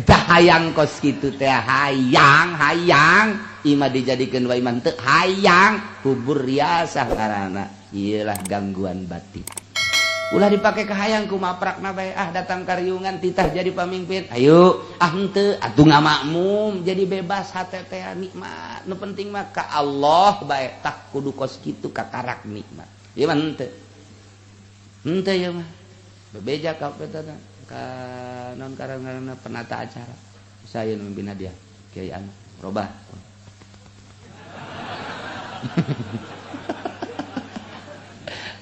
Tah, hayang kos kitu teh, hayang hayang imah dijadikeun wae iman teu hayang. Hubur riasah ngaranna, ieulah gangguan batin. Ulah dipake kahayang ku maprakna bae. Ah, datang kariungan titah jadi pamimpin, ayo. Ah, henteu atuh ngamakmum, jadi bebas hate teh, nikmat. Nu penting mah ka Allah bae. Tah, kudu kos kitu kakarak nikmat. Ieu mah henteu, henteu ieu mah bebeja ka eta ka non karang penata acara. Saya nu mimpin hadiah kiai anu robah.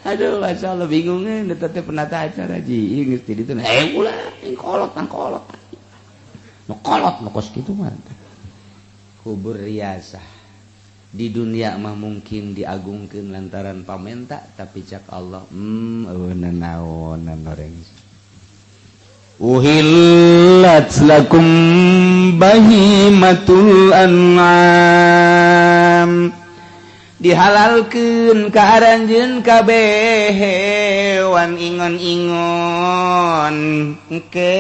Aduh, masya Allah, bingungnya teh penata acara ji geus di ditu. Eh, ulah yang kolot, nang kolot, nu kolot nu kos kitu mah. Kubur riasah di dunia mah mungkin diagungkeun lantaran pamenta, tapi cak Allah eueuh naon noreng. Uhillat lakum bahimatul an'am, dihalalkeun ka aranjeun kabeh hewan ingon-ingon. Engke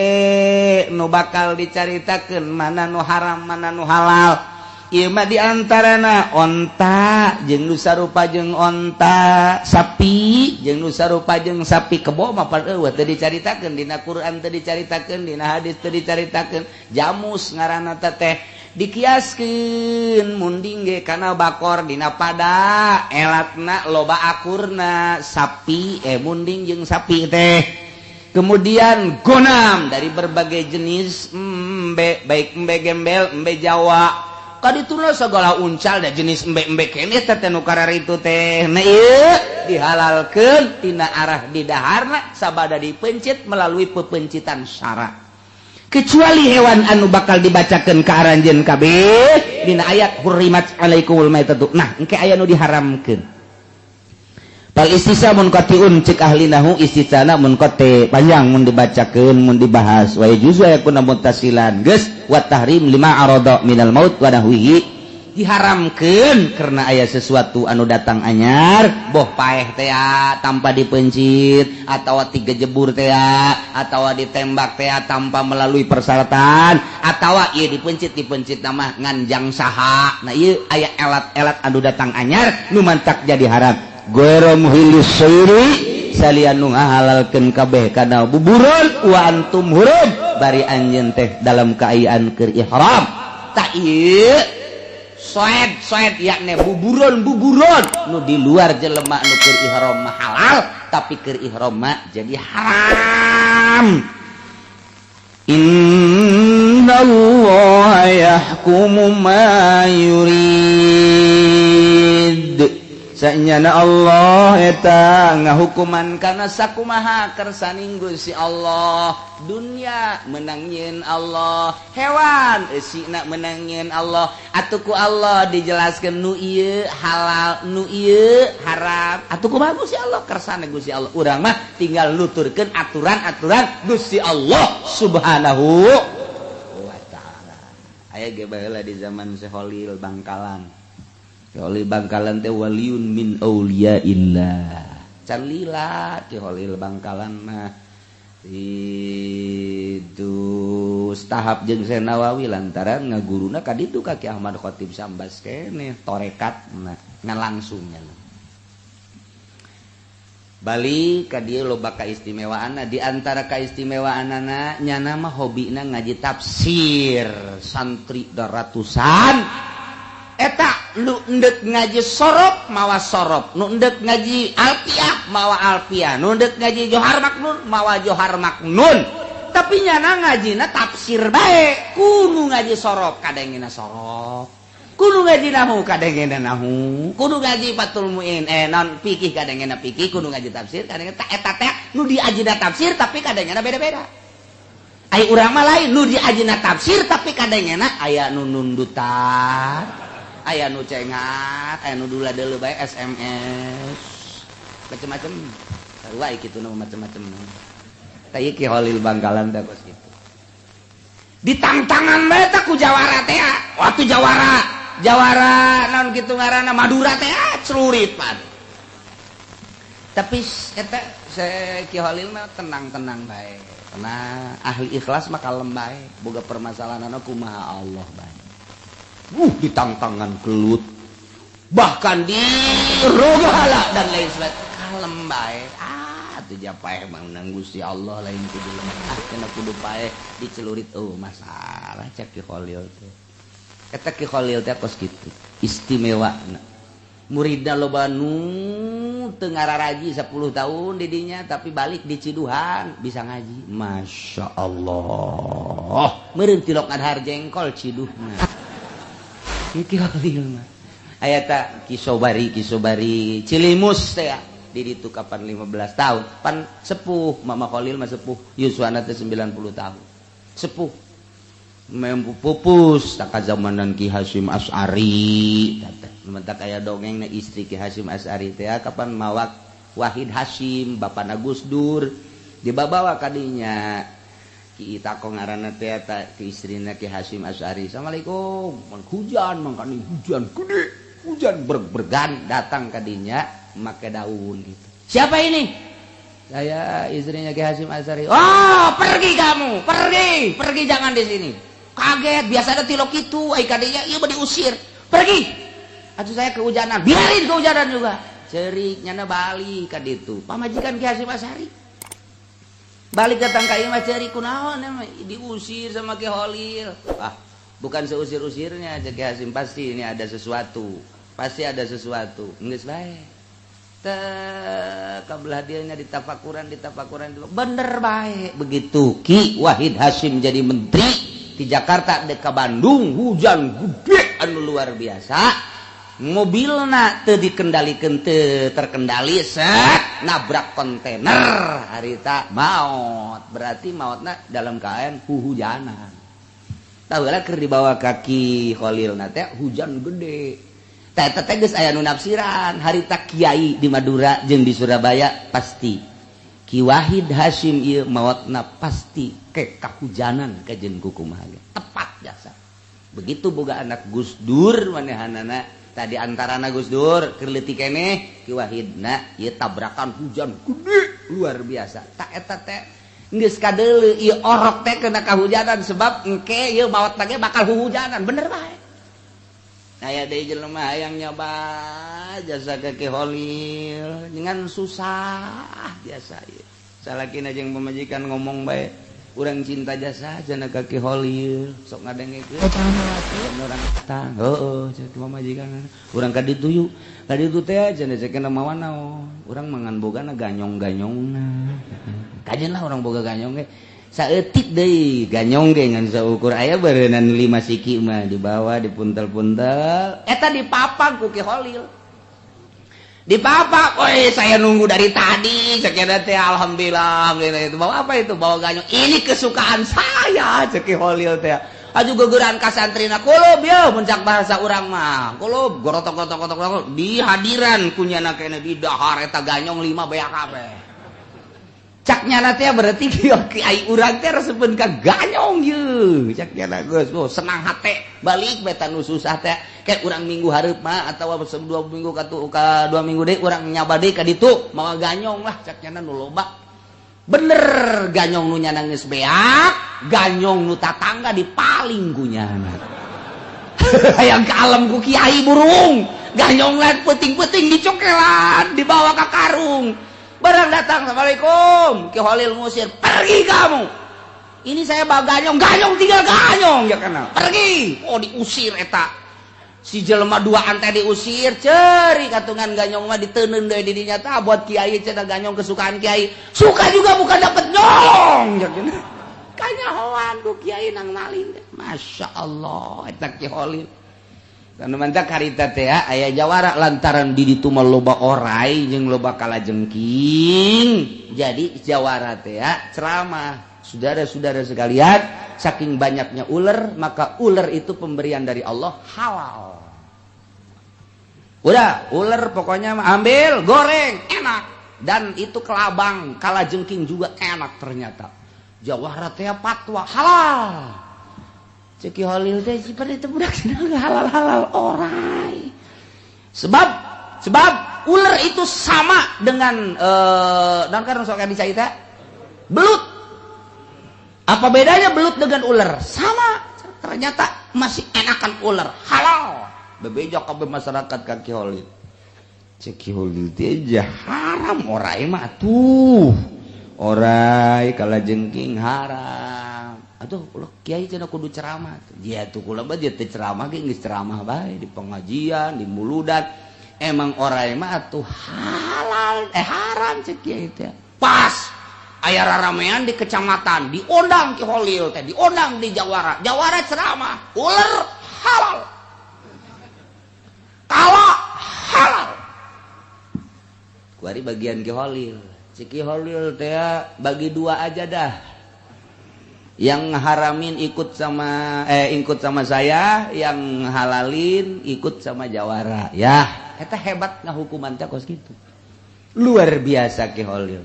nu bakal dicaritakeun mana nu haram, mana nu halal. Ieu mah diantarana onta jeung nu sarupa jeung onta, sapi jeung nu sarupa jeung sapi. Kebo mah pan eueuh, teu dicaritakeun dina Quran, teu dicaritakeun dina hadis, teu dicaritakeun. Jamus ngaranna teh, dikiaskeun munding ge kana bakor dina pada elatna loba akurna sapi, eh, munding jeung sapi teh. Kemudian gonam dari berbagai jenis embe, baik embe gembel, embe Jawa, kadituna segala uncal da jenis embe-embe keneh teh nu itu teh. Nah, ieu dihalalkeun tina arah didaharna sabada dipencit melalui pepencitan syara, kecuali hewan anu bakal dibacakeun ka aranjeun kabeh dina ayat hurrimat alaikumul maitatu. Nah, engke aya nu diharamkeun. Fal istisna munqatiun, cek ahli nahu istisna munqati, panjang mun dibacakeun, mun dibahas. Wa yajuzu yakuna muttasilan, geus. Wa tahrim lima arada minal maut wa nahwihi. Diharamkeun karena aya sesuatu anu datang anyar, boh paeh teh tanpa dipencit atau tiga jebur teh atau ditembak teh tanpa melalui persyaratan atau ieu dipencit dipencit nama nganjang saha. Nah, ieu aya elat-elat anu datang anyar nu mantak jadi haram. Ghairu muhillis shaidi, salian nu ngahalalkeun kabeh kana buburon, wa antum hurum, bari anjeun teh dalam kaayaan keur ihram. Tak ieu soed soed, yakni buburon buburon nu di luar jelema nu keur ihram mah halal, tapi keur ihram mah jadi haram. Innallaha yahkumu ma yurid. Sanyana Allah eta ngahukuman kana sakumaha kersaning Gusti Allah. Dunia menang nyieun Allah, hewan eusina menang nyieun Allah. Atuh ku Allah dijelaskeun nu ieu halal, nu ieu haram. Atuh kumaha Gusti Allah, kersane Gusti Allah. Urang mah tinggal nuturkeun aturan-aturan Gusti Allah Subhanahu wa taala. Aya ge baheula di zaman Syekh Khalil Bangkalan. Ki Bangkalan teh waliyun min auliyaillah. Can lila Ki Khalil Bangkalan mah itu tahap jeung Syekh Nawawi lantaran ngaguruna ka ditu ka Ki Ahmad Khatib Sambas keneh torekat ngan langsungnya. Balik ka dieu loba kaistimewaanna, di antara kaistimewaanana nyana mah hobina ngaji tafsir, santri ratusan. Eta nu endek ngaji sorof mawa sorof, nu endek ngaji alfiah mawa alfiah, nu endek ngaji Johar Maknun mawa Johar Maknun, tapi nyana ngajina tafsir bae. Kudu ngaji sorof kadangena sorof, kudu ngaji nahu kadangena nahu, kudu ngaji Fathul Muin non fikih kadangena fikih, kudu ngaji tafsir kadangena. Eta teh nu diajina tafsir, tapi kadangena beda-beda. Ai urang mah lain, nu diajina tafsir tapi kadangena aya nu nundutan, aya nu cengat, aya nu dula deuleu bae SMS, macem-macem. Sarua kitu nu macem-macem. Tah, ieu Ki Khalil Bangkalan teh kos kitu. Ditangtangan bae teh ku jawara teh, waktu jawara jawara naon kitu ngaranna, Madura teh, celurit pan. Tapi eta Ki Khalil mah tenang-tenang bae. Tenang, ahli ikhlas mah kalem bae, boga permasalahan kumaha Allah bae. Ditangtangan gelut, bahkan di rogala dan lain sebagainya, kalem bae. Ah, tuh paeh menang Gusti Allah, lain kudu lemah. Ah, kena kudu paeh dicelurit, oh masalah cek Ki Khalil teh. Eta Ki Khalil teh kos kitu istimewa. Muridna loba nu teu ngararaji 10 tahun didinya, tapi balik di Ciduhan bisa ngaji. Masya Allah, meureun tilok ngadahar jengkol ciduhna. Ki Khalil mah aya ta Ki Sobari, Ki Sobari Cilimus teh di ditu kapan 15 tahun pan sepuh. Mama Khalil mah sepuh, yuswana teh 90 tahun, sepuh mempu pupus tak zamanan Ki Hasyim Asy'ari. Mentak aya dongeng na istri Ki Hasyim Asy'ari teh kapan mawak Wahid Hasyim, bapana Gus Dur, dibawa kadinya. Ki Itako ngaranna teh ta ki istrina Ki Hasyim Asy'ari. "Assalamualaikum." Man hujan mangkani, hujan gede, hujan berg-bergan datang kadinya make daun gitu. "Siapa ini?" "Saya istrinya Ki Hasyim Asy'ari." "Oh, pergi kamu, pergi, pergi, jangan di sini." Kaget, biasa ada tilok itu, ai kadinya ieu mah diusir. "Pergi. Atuh saya kehujanan." "Biarin kehujanan juga." Cerik nyana balik ka ditu. Pamajikan Ki Hasyim Asy'ari. Balik datang ka imah cerik, "Kunaon diusir sama Ki Khalil?" "Ah, bukan seusir-usirnya," cek Ki Hasyim, "pasti ini ada sesuatu. Pasti ada sesuatu." Geus bae. Teh kabelah dianya ditafakuran, ditafakuran, bener bae. Begitu Ki Wahid Hasyim jadi menteri di Jakarta dek ka Bandung, hujan gede anu luar biasa, mobilna teu dikendalikan, teu terkendali, set nabrak kontainer harita maut. Berarti mautna dalam keadaan huhujanan. Tahu lah keur dibawa kaki Khalil na teh hujan gede. Teh teh geus aya nu nafsiran harita kiai di Madura jeung di Surabaya, pasti Ki Wahid Hasyim ieu mautna pasti ke kahujanan kajen kukumaha. Tepat jasa. Begitu boga anak Gus Dur, manehanana tadi antarana Gus Dur keur leutik keneh, Ki Wahidna ieu tabrakan hujan gede luar biasa. Tak eta teh geus kadeuleu ieu orok teh kena kahujanan, sebab engke ieu maot ge bakal huhujanan, bener bae. Aya deui jelema hayang nyoba jasa ka Ki Holil dengan susah biasa ieu. Salakina jeung pamajikan ngomong bae, urang cinta jasa cenah ka Ki Holil, sok ngadengekeun urang datang, heueuh cenah pamajikan urang ka ditu yuk, ka ditu teh cenah ceuk mawa naon, urang mangan bogana ganyong-ganyongna. Kajen lah urang boga ganyong ge. Saeutik deui ganyong ge ngan saukur aya beureunan 5 siki mah dibawa dipuntel-puntel eta dipapag ku Ki Holil. Dipapak, "Woi, saya nunggu dari tadi." Cek teh, "Alhamdulillah." Itu bawa apa itu? Bawa ganyong. "Ini kesukaan saya," cek Ki Holil teh. Aju gegeran ka santrina, kulub ya, muncak bahasa urang mah. Kulub gorotok gotok gotok gotok di hadiran kunyana kene di dahar eta ganyong 5 beak kabeh. Cak nyana teh berarti kiai urang teh resepeun ka ganyong ye. Cak nyana geus, oh, senang hate balik beta nu susah teh kayak urang minggu hareup mah atawa 2 minggu ka, ka 2 minggu deui urang nyaba deui ka ditu mawa ganyong lah, cak nyana nu loba. Bener, ganyong nu nyana geus beak, ganyong nu tatangga dipaling ku nyana. Hayang ka alam ku kiai burung ganyong lain peuting-peuting dicokelan dibawa ke karung. Barang datang, "Assalamualaikum," Ki Holil ngusir, "Pergi kamu, ini saya bawa ganyong, ganyong tinggal ganyong ya kenal, pergi." Oh, diusir eta si jelema dua teh diusir, ceri katungan ganyong mah diteundeun deui di dinya tah buat kiai cenah, ganyong kesukaan kiai. Suka juga bukan dapet nyolong ya kenal, kanyahoan ku kiai nang maling. Masya Allah, eta Ki Holil. Anu mantak harita teh aya jawara lantaran di ditu mah loba orai jeung loba kalajengking. Jadi jawara teh ceramah, "Saudara-saudara sekalian, saking banyaknya ular, maka ular itu pemberian dari Allah, halal. Udah, ular pokoknya ambil, goreng, enak. Dan itu kelabang, kalajengking juga enak ternyata." Jawara teh fatwa halal. Cek Ki Holil teh, sifat itu budak sedang halal-halal orai. Sebab sebab ular itu sama dengan dan kan sok dicarita belut. Apa bedanya belut dengan ular? Sama. Ternyata masih enakan ular, halal. Bebeja kabeh masyarakat ka Ki Holil. Cek Ki Holil teh haram orai mah tuh. Orai kalajengking haram. Aduh, ulah kiai cenah kudu ceramah. Dia tuh kula mah dia teh ceramah ge geus ceramah bae di pengajian, di muludan. Emang orai mah atuh halal eh haram, cek kiai teh. Pas aya raramean di kecamatan, diundang Ki Holil teh, diundang di Jawara. Jawara ceramah, ular halal. Kala halal. Kuari bagian Ki Holil. Cek Ki Holil teh bagi dua aja dah, yang haramin ikut sama saya, yang halalin ikut sama jawara ya. Eta hebat ngahukuman teh kos gitu, luar biasa Ki Holil.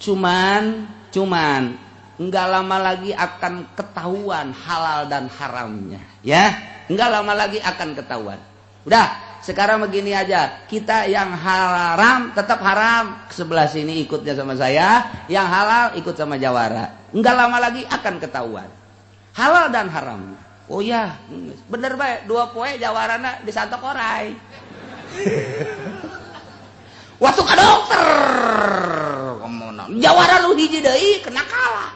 Cuman cuman nggak lama lagi akan ketahuan halal dan haramnya ya, nggak lama lagi akan ketahuan. Udah, sekarang begini aja, kita yang haram tetap haram sebelah sini ikutnya sama saya, yang halal ikut sama jawara. Nggak lama lagi akan ketahuan halal dan haram. Oh ya, bener baik, 2 poe jawarana disantok orai. Waktu ke dokter jawara lu hiji deui kena kala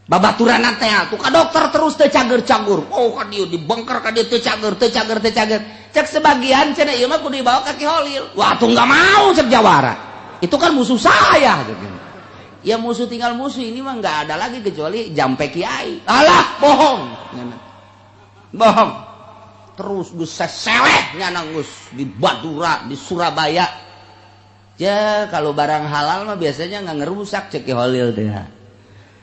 babaturan teh tuh ka dokter terus teu cager-cagur. Oh, ka dieu dibongkar, ka dieu teu cager, teu cager, teu cager. Cek sebagian cenah ieu mah kudu dibawa ka Ki Holil. Wah, tuh nggak mau, cek jawara, itu kan musuh saya gitu. Ya musuh tinggal musuh, ini mah nggak ada lagi kecuali jampe kiai. Alah, bohong bohong terus. Gus seleh nyana Gus di Badura, di Surabaya ya. Kalau barang halal mah biasanya nggak ngerusak, cek Ki Holil teh.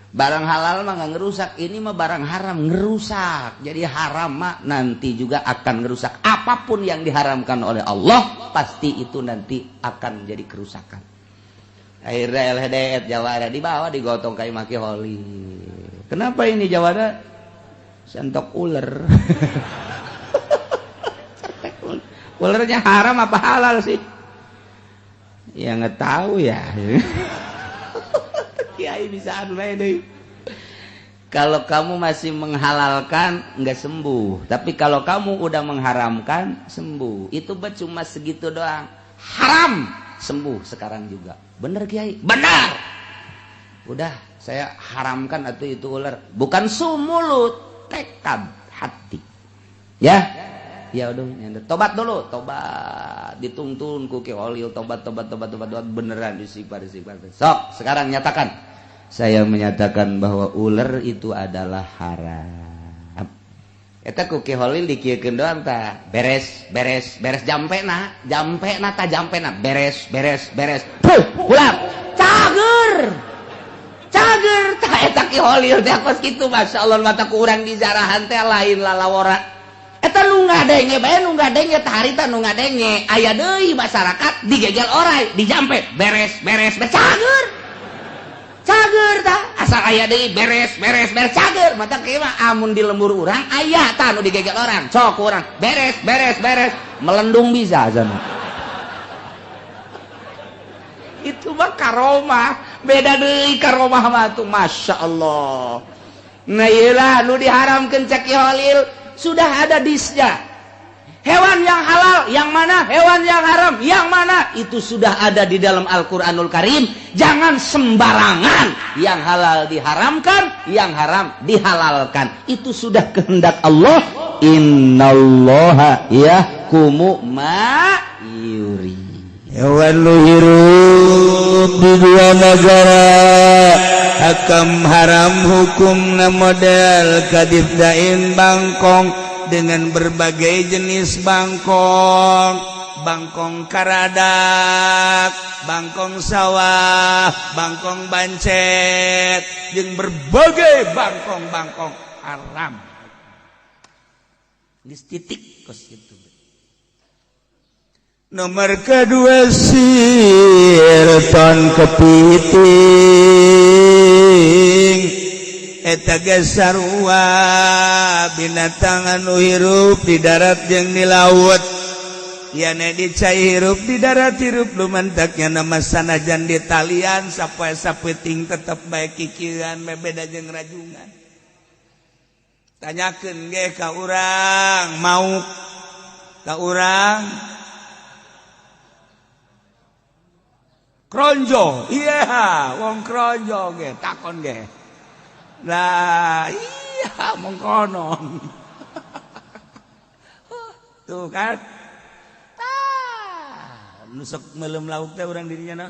Barang halal mah nggak ngerusak, ini mah barang haram ngerusak. Jadi haram mah nanti juga akan ngerusak. Apapun yang diharamkan oleh Allah pasti itu nanti akan menjadi kerusakan. Akhirnya LHDet jawara dibawa, digotong kayak Ki Holil. Kenapa ini jawara? Sentok ular. Ularnya haram apa halal sih? Ya nggak tahu ya. Kiai bisa bae deui. Kalau kamu masih menghalalkan nggak sembuh, tapi kalau kamu udah mengharamkan sembuh. Itu cuma segitu doang. Haram, sembuh sekarang juga. Bener Kiai? Benar. Udah, saya haramkan atau itu ular. Bukan sumulut, tekad hati. Ya. Ya udah, tobat dulu, tobat dituntun ku Ki Holil, tobat tobat tobat tobat tobat beneran istighfar istighfar. Sok, sekarang nyatakan. Saya menyatakan bahwa ular itu adalah haram. Eta ku Ki Holil dikieukeun doang tah. Beres, beres, beres jampena, jampena tah jampena, beres, beres, beres. Puh, pulang. Cager. Cager tah eta Ki Holil teh kos kitu masyaallah mata ku urang di jarahan teh lain lalawora. Eta nu ngadenge bae nu ngadenge tah harita nu ngadenge aya deui masyarakat digegel orai dijampe beres beres beres cager cager tah asal aya deui beres beres beres cager mata kieu mah amun di lembur urang aya tah nu digegel orang sok urang beres beres beres melendung bisa sana. Itu mah karomah beda deui karomah mah tuh masya Allah. Nah iyalah nu diharamkeun cek Ki Holil sudah ada disnya. Hewan yang halal yang mana, hewan yang haram yang mana, itu sudah ada di dalam Al-Qur'anul Karim. Jangan sembarangan, yang halal diharamkan, yang haram dihalalkan. Itu sudah kehendak Allah. Innallaha yahkumu ma yuri. Hewan lu hirup di dua negara, hakam haram hukumna model kadifdain bangkong dengan berbagai jenis bangkong, bangkong karadak, bangkong sawah, bangkong bancet, jeung berbagai bangkong-bangkong haram. Geus titik kos kitu. Nomor kedua sirton kepiting eta ge sarua binatang anu hirup di darat jeung di laut. Yane di cai hirup di darat hirup lumantaknya nama sanajan di talian sapoe sapeting tetep bae kikieuan beda jeung rajungan. Tanyakeun ge ka urang mau ka urang Kronjo, iya, wong kronjo ge, takon ge. Lah, iya, mengkono. Tuh kan. Tah, nu sok meuleum lauk teh urang dirinya na.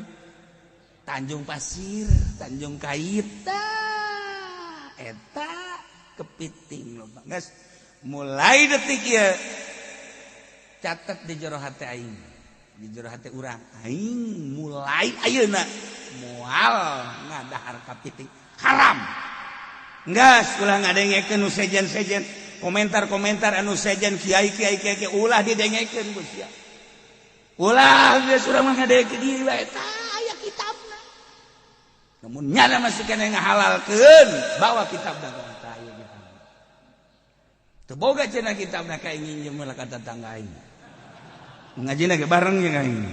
Tanjung Pasir, Tanjung Kait. Tah, eta kepiting loba. Geus mulai detik ieu catet di jero hate aing. Di jero hate urang aing mulai ayeuna moal ngadahar kapiting haram. Geus ulah ngadengekeun nu sejen-sejen komentar-komentar anu sejen kiai-kiai kiai ulah didengekeun geus ya. Ulah geus urang mah ngadengekeun diri bae tah aya kitabna. Namun nyana masih kena ngahalalkeun bawa kitabna tah aya kitabna. Teu boga cenah kitabna ka nginjem lah ka tetangga aing. Ngajina ge bareng jeung aing.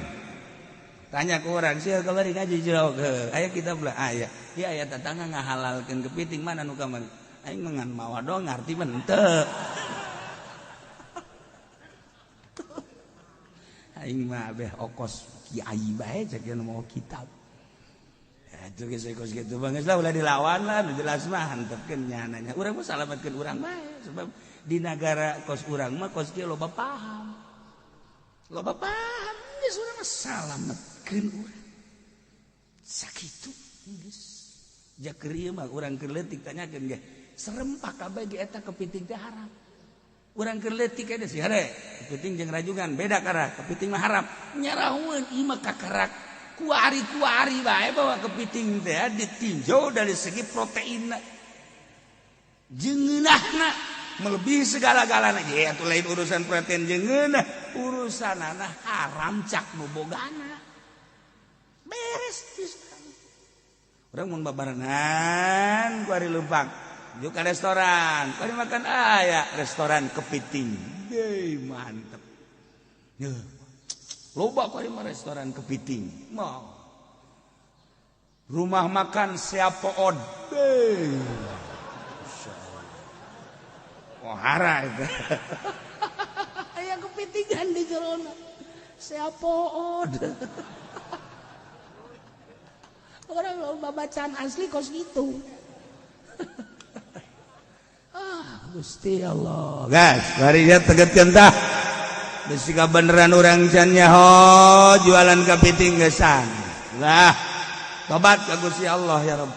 Tanya ke orang, sia kamari ngaji jero ke. Aya kitab lah, aya. Ieu aya tetangga ngahalalkeun kepiting mana nu kamari. Aing mah ngan mawa doang ngarti mah henteu. Aing mah beh okos kiai bae cek nu mawa kitab. Itu geus kos kitu bang geus lah ulah dilawan lah nu jelas mah hantepkeun nyananya. Urang mah salametkeun urang bae sebab di nagara kos urang mah kos kieu loba paham. Loba paham geus urang mah salametkeun urang. Sakitu geus. Ja keur ieu mah urang keur leutik tanyakeun ge. Serem pak kabeh ge eta kepiting teh haram. Urang keur leutik eta sih hare. Kepiting jeung rajungan beda kara, kepiting mah haram. Nyarahueun ieu mah kakarak kuari-kuari bae bawa kepiting teh ditinjau dari segi protein jeung ngeunahna melebihi segala-galana. Ya atuh lain urusan protein jeung ngeunah, urusanana haram cak nu bogana. Beres pisan. Urang mun babarengan kuari leumpang Juga restoran, bari makan aya restoran kepiting. Deh, mantep. Yeuh. Loba kuari mah restoran kepiting. Mau. Rumah makan Siapoon. Deh. Pohara itu. Aya kepitingan di jerona. Siapoon. Orang loba bacaan asli kos gitu. Ah, Gusti Allah. Guys, bari dia tegetkeun tah. Bisi beneran urang can nyaho jualan kepiting gesan. Lah, tobat ka Gusti Allah ya Rabb.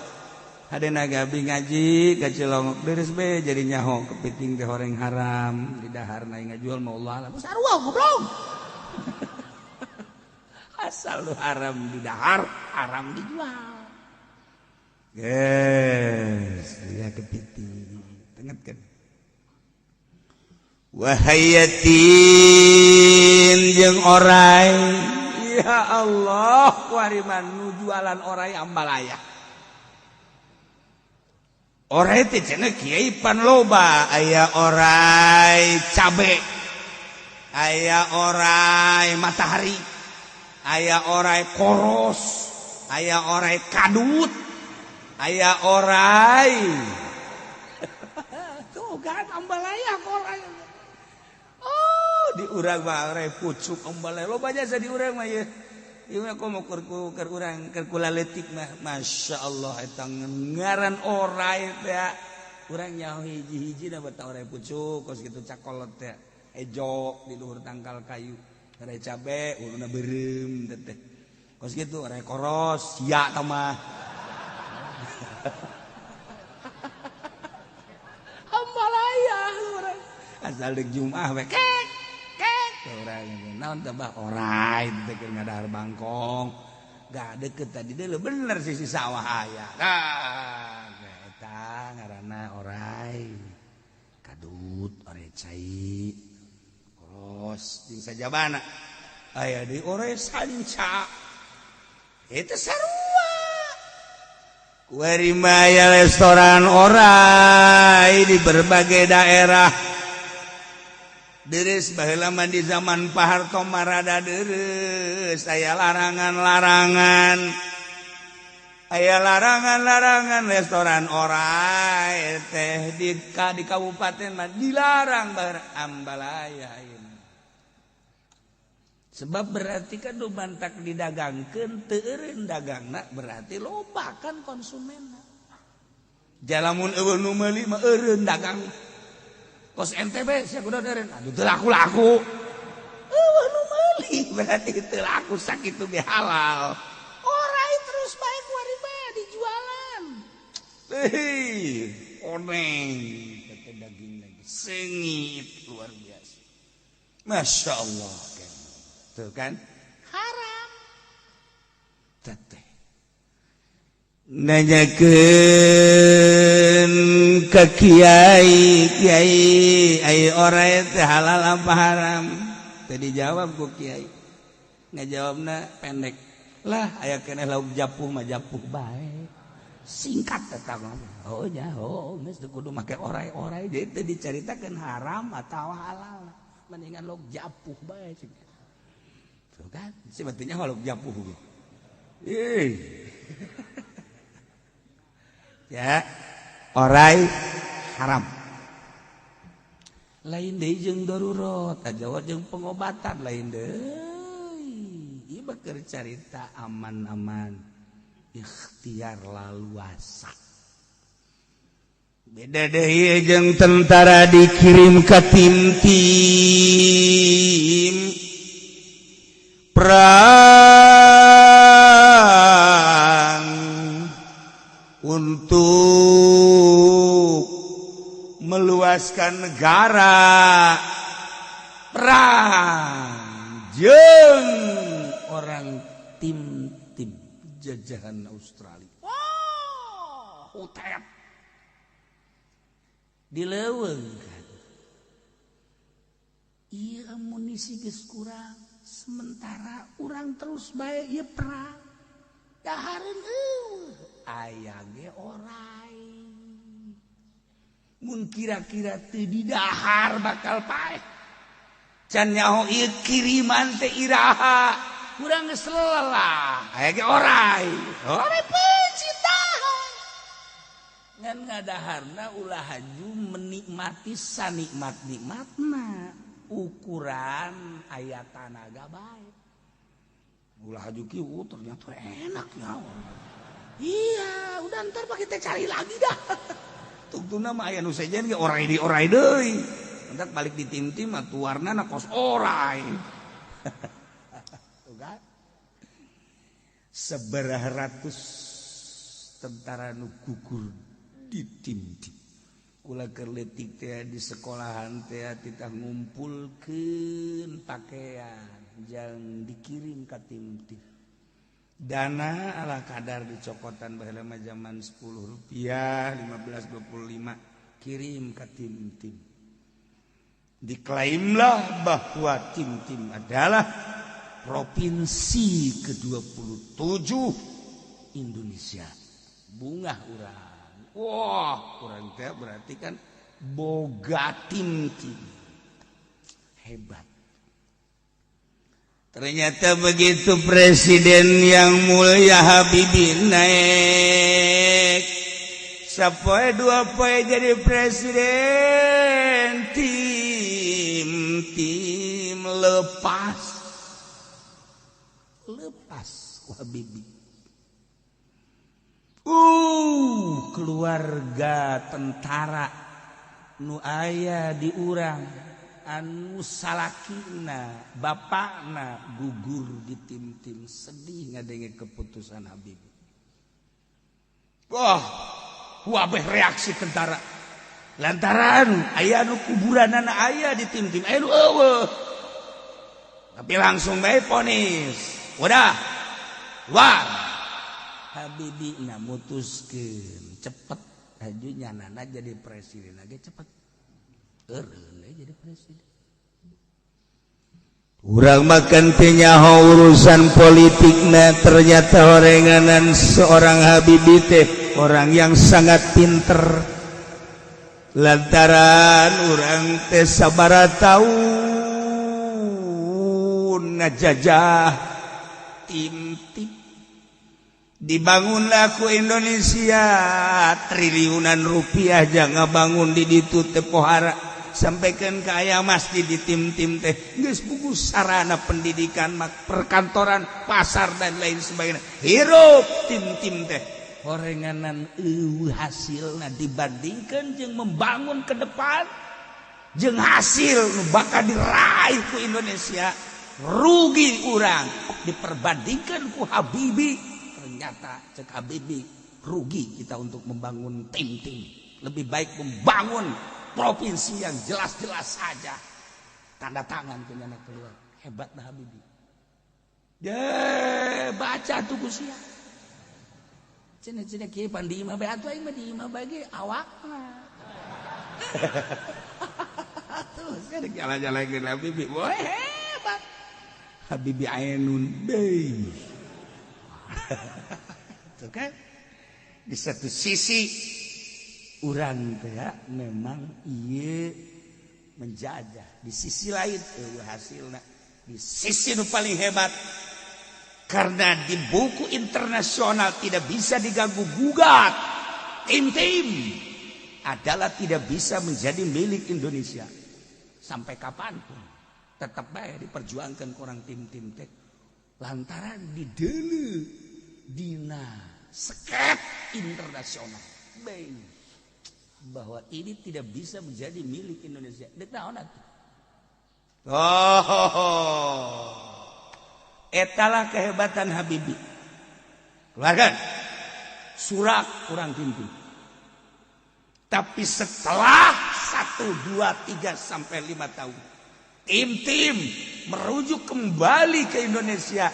Hadena gabi ngaji ka Cilongok deres be jadi nyaho kepiting teh horeng haram di dahar na ngajual mau Allah alam. Sarua goblok. Asal lu haram di dahar, haram dijual. Yes, dia kepiting. Tenget kan? Wahayatin jeung orai. Ya Allah, kuari nu jualan orai ambalaya. Orai teh cenah kiai pan loba, aya orai cabe, aya orai matahari, aya orai koros, aya orai kadut, aya orai. Tuh kan ambalaya orai. Oh, di urang mah orai pucuk ambalaya loba jasa di urang mah ieu. Ieu mah komo keur keur urang keur kula leutik mah Masya Allah eta ngaran orai teh. Urang nyaho hiji-hiji da bata orai pucuk kos kitu cakolot teh. Ejo di luhur tangkal kayu. Orai cabe uluna beureum teh. Kos kitu orai koros sia tah mah. Ambalaya urang. Asal deuk Jumat we kek kek orai naon teh bah orai teh keur ngadahar bangkong. Gak deket tadi deuleu bener sisi sawah aya. Tah eta ngaranna orai. Kadut orai cai. Koros jeung sajabana. Aya deui orai sanca. Eta sarua. Kuari mah aya restoran orai di berbagai daerah. Deres baheula mah di zaman Pak Harto mah rada deres, aya larangan-larangan. Aya larangan-larangan restoran orai teh di kabupaten mah dilarang bar ambalaya ayeuna. Sebab berarti kan nu bantak didagangkeun teu eureun dagangna berarti loba kan konsumenna. Jalamun eueuh nu meuli mah eureun dagang. Kos NTB sia kudu eureun. Aduh teu laku-laku. Eueuh nu meuli berarti teu laku sakitu ge halal. Orai terus bae kuari bae dijualan. Hei, oneng teh daging lagi sengit luar biasa. Masya Allah kan. Tuh kan haram. Teteh nanyakeun ka kiai, kiai ai orai teh halal apa haram? Teu dijawab ku kiai. Ngajawabna pendek. Lah aya keneh lauk japuh mah japuh bae. Singkat eta mah. Oh nya, oh geus teu kudu make orai-orai jadi teu dicaritakeun haram atawa halal. Mendingan lauk japuh bae cing. Tuh kan, sebetulnya lauk japuh ge. Ih. Ya, orai haram. Lain deui jeung darurat, atawa jeung pengobatan lain deui. Ieu mah keur carita aman-aman, ikhtiar laluasa. Beda deui jeung tentara dikirim ka tim-tim perang untuk meluaskan negara, perang jeung orang tim-tim jajahan Australia. Wah, hutet dileuweung kan. Ieu amunisi geus kurang, sementara urang terus bae ieu perang. Dahareun eueuh aya ge orai. Mun kira-kira teu didahar bakal paeh. Can nyaho ieu kiriman teh iraha. Urang geus lelah. Aya ge orai. Orai pencitahan. Ngan ngadaharna ulah haju menikmati sanikmat-nikmatna. Ukuran aya tanaga bae. Ulah haju kieu, oh, ternyata enak ya. Iya, udah ntar pak kita cari lagi dah. Tungtuna mah aya nu sejen ge orai di orai deui. Entar balik di tim-tim atuh warnana kos orai. Tuh kan? Sabaraha ratus tentara nu gugur di tim-tim. Kula keur leutik teh di sekolahan teh titah ngumpulkeun pakaian jang dikirim ka tim-tim. Dana ala kadar dicokotan baheula mah zaman 10 rupiah, 15, 25 kirim ke tim-tim. Diklaimlah bahwa tim-tim adalah provinsi ke-27 Indonesia. Bungah urang. Wah, urang teh berarti kan boga tim-tim. Hebat. Ternyata begitu presiden yang mulia Habibie naik, sapoe dua poe jadi presiden, tim tim lepas lepas ku Habibie. Keluarga tentara nu aya di urang anu salakina bapakna gugur di tim-tim, sedih ngadenge keputusan Habibie. Wah, wabeh reaksi tentara. Lantaran aya nu kuburanana aya di tim-tim, aya nu eueuh. Tapi langsung bae vonis. Udah. Keluar. Habibie na mutuskeun cepet haju nyanana jadi presiden lagi cepet. Eureun jadi presiden. Urang makan nyaho urusan politikna, ternyata orenganan seorang Habibie teh orang yang sangat pinter. Lantaran urang teh sabara tahun ngajajah tim-tim, dibangunlah ku Indonesia triliunan rupiah jangan bangun di ditu teh pohara. Sampaikan ke aya masjid di tim-tim teh geus buku sarana pendidikan mak perkantoran, pasar, dan lain sebagainya. Hirup tim-tim teh horenganan eueuh hasilna dibandingkan jeung membangun ke depan jeung hasil nu bakal diraih ku Indonesia, rugi urang. Diperbandingkan ku Habibie, ternyata cek Habibie rugi kita untuk membangun tim-tim, lebih baik membangun provinsi yang jelas-jelas saja. Tanda tangan punya keluar. Hebat nah Habibie. De, baca tuh kusia. Cenah-cenah kieu pan di imah bae atuh, aing mah di imah bae ge awakna. Tuh, saya jalan-jalan ke Habibie. Wah, hebat. Habibie Ainun deui. Tuh kan? Di satu sisi urang teh memang ieu menjajah, di sisi lain eueuh hasilna, di sisi nu paling hebat karena di buku internasional tidak bisa diganggu gugat, tim-tim adalah tidak bisa menjadi milik Indonesia sampai kapanpun. Tetap baik diperjuangkan orang tim-tim teh lantaran dideuleu dina sket internasional baik bahwa ini tidak bisa menjadi milik Indonesia. Dek naon atuh? Oh, etalah kehebatan Habibie. Keluarkan surat kurang tim-tim. Tapi setelah 1, 2, 3 sampai 5 tahun, tim-tim merujuk kembali ke Indonesia,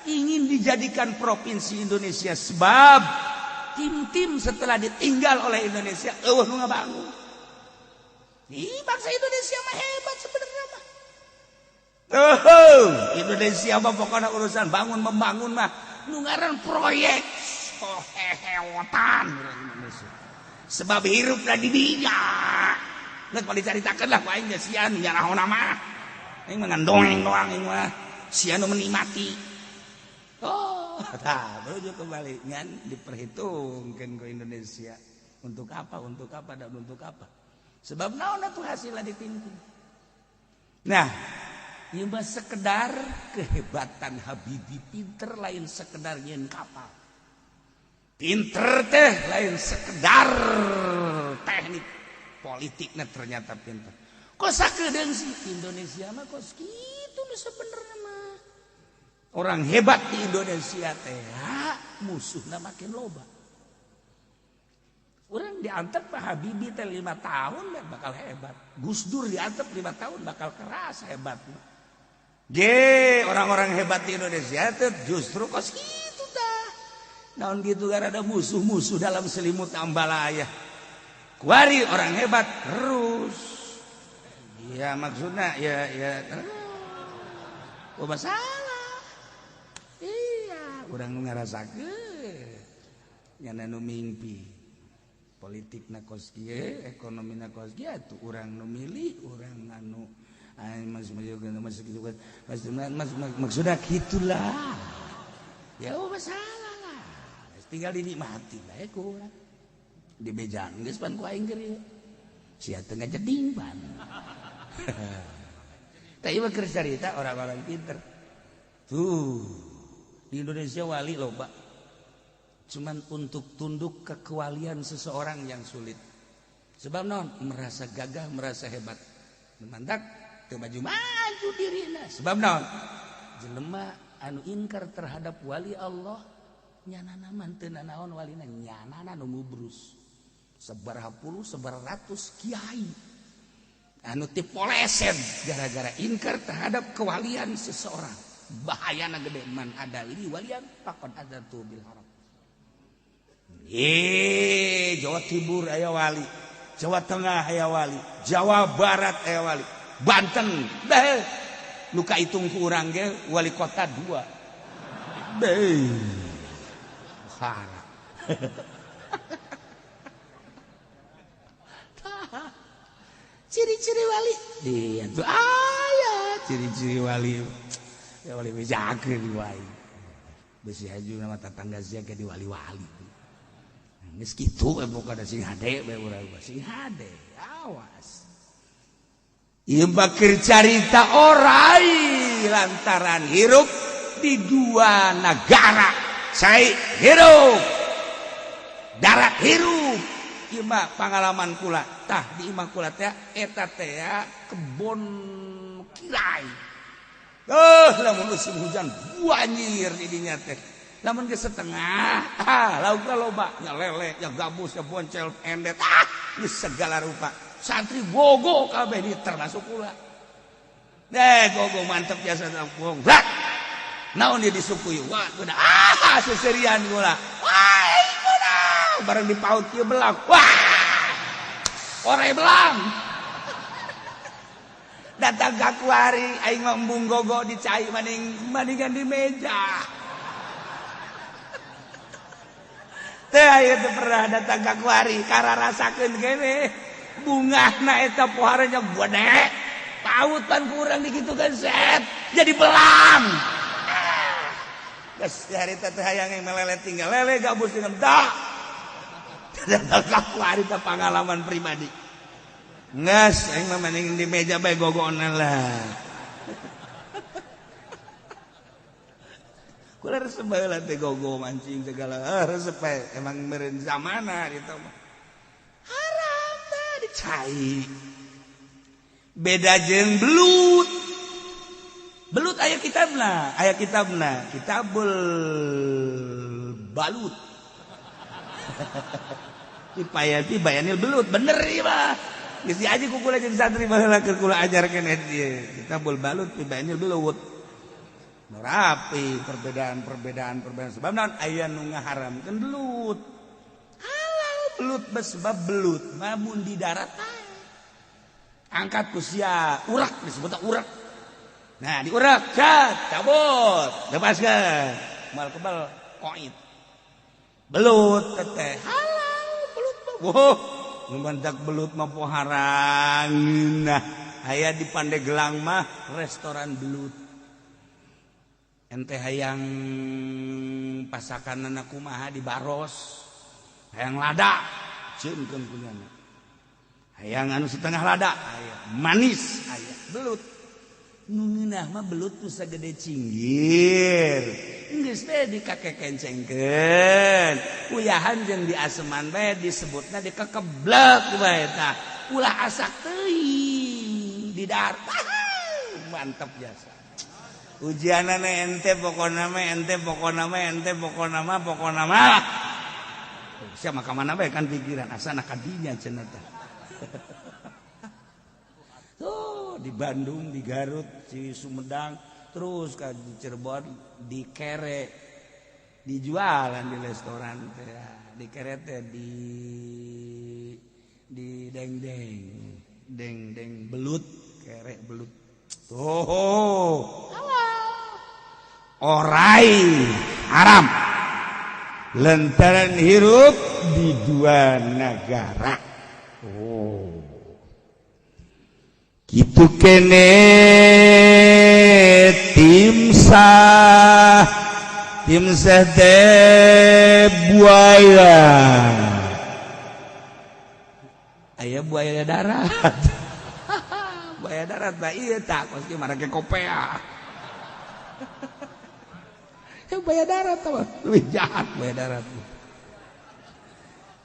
ingin dijadikan provinsi Indonesia sebab tim-tim setelah ditinggal oleh Indonesia eueuh nu ngabangun. Ih, bangsa Indonesia mah hebat sebenarnya mah. Oh, Indonesia mah pokoknya urusan bangun membangun mah nu ngaran proyek sohehewotan urang Indonesia. Sebab hirupna di dinya. Geus mah dicaritakeun lah ku aing geus sia nu nyarahona mah. Aing mah ngan dongeng doang aing mah. Sia nu menikmati. Oh, tah merujuk kembali ngan diperhitungkeun ku Indonesia. Untuk apa? Untuk apa dan untuk apa? Sebab naon atuh hasilna ditinggi. Nah, ieu mah sekedar kehebatan Habibie pinter lain sekedar nyeun kapal. Pinter teh lain sekedar teknik politiknya ternyata pinter. Kok sakedeung sih Indonesia mah kos kitu nu sebenarnya mah. Orang hebat di Indonesia teh musuhna makin loba. Orang diantep Pak Habibie teh 5 tahun bakal hebat. Gus Dur diantep 5 tahun bakal keras hebat. Ge, orang-orang hebat di Indonesia teh justru kos kitu tah. Naon gitu kan ada musuh-musuh dalam selimut ambalaya. Kuari orang hebat terus. Ya maksudnya ya ya oh masalah. Iya, urang ngarasakeun. Nyana nu mimpi. Politik na kos kieu, ekonomi na kos kieu atuh urang nu milih, urang anu maksudnya gitulah. Ya oh masalah lah. Tinggal dinikmati bae ku urang. Dibejaan geus pan ku aing keur ieu. Sia teu ngajeding pan. Tah ieu mah keur carita orang-orang pinter. Tuh, di Indonesia wali loba. Cuman untuk tunduk ke kewalian seseorang yang sulit. Sebab naon? Merasa gagah, merasa hebat. Mantak teu maju-maju dirina. Sebab naon? Jelema anu ingkar terhadap wali Allah nyanana mah teu nanaon walina, nyanana nu ngubrus. Sabaraha puluh, sabaraha ratus kiai anu tipoleset gara-gara ingkar terhadap kewalian seseorang. Bahayana gede man adali walian faqad adzantu bil haram. Jawa Timur aya wali, Jawa Tengah aya wali, Jawa Barat aya wali, Banten deh nu kahitung ku urang ge wali kota 2. Deh. Hara. Ciri-ciri wali. Dia tuh aya ciri-ciri wali. Ya wali bejakeun wae. Besi haju nama tetangga sia ke di wali-wali. Geus kitu we pokona sing hade we urang sing hade. Awas. Ieu mah keur carita orai lantaran hirup di dua nagara. Cai hirup, darat hirup. Ieu mah pangalaman kula. Tah di imah kula teh eta teh kebon kirai. Lamun musim hujan banjir di dinya teh. Lamun geus setengah, laukna loba, nya lele, nya gabus, nya boncel, endet, geus segala rupa. Santri gogo kabeh di termasuk kula. Deh gogo mantep biasa wong. Naon dia disukui? Wah, guna seserian kula. Wah, guna. Bareng dipaut kieu belang. Wah. Ore belang. Datang ka kuari aing mah embung gogo di cai maning maningan di meja. Teh aya teu pernah datang ka kuari kararasakeun kene. Bungahna eta poharanya gede. Pautan kurang dikitukeun set jadi belang. Geus harita teh hayang melele tinggal lele gabus dengan dak. Datang ka kuari teh pengalaman pribadi. Nges aing mah mending di meja bae gogona lah. Kula resep bae lah teh gogo mancing segala resep bae emang meureun zamana ditu mah. Haram teh dicai. Beda jeung belut. Belut aya kitabna, kitabul balut. Dipayati bayanil belut bener ieu mah. Geus diaji ku kula jeung santri baheula keur kula ajarkeun ieu. Kitabul balut pibayanil belut. Rapi perbedaan sebab naon aya nu ngaharamkeun belut. Halal belut sebab belut mah mun di darat angkat ku sia urak disebutna urak. Nah diurak cat cabut lepaskeun moal kebal koit. Belut teteh halal belut mah Wow, nu belut mah poharang. Nah, aya di Pandeglang mah restoran belut. Ente hayang pasakan anak kumaha di Baros, hayang lada, ceunkeun kunyana. Hayang anu setengah lada, aya manis, aya belut. Nu ngeunah mah belut nu sagede cinggir. Geus bae dikakekencengkeun. Uyahan jeung diaseman bae disebutna dikekeblek bae tah. Ulah asak teuing di dahar. Mantap jasa. Ujianana ente pokona mah ente pokona mah ente pokona mah pokona mah. Sia mah ka mana bae kan pikiran asana ka dinya cenah teh. Tuh di Bandung, di Garut, di Sumedang, terus ke Cirebon, di kere, dijualan di restoran teh, di kere teh di deng deng, deng deng belut, kere belut. Tuh, orai haram, lantaran hirup di dua negara. Oh. Gitu kene timsah, timsah teh buaya, aya buaya darat, buaya darat bah iya tak pasti marake kopea, ya buaya darat apa lebih jahat buaya darat.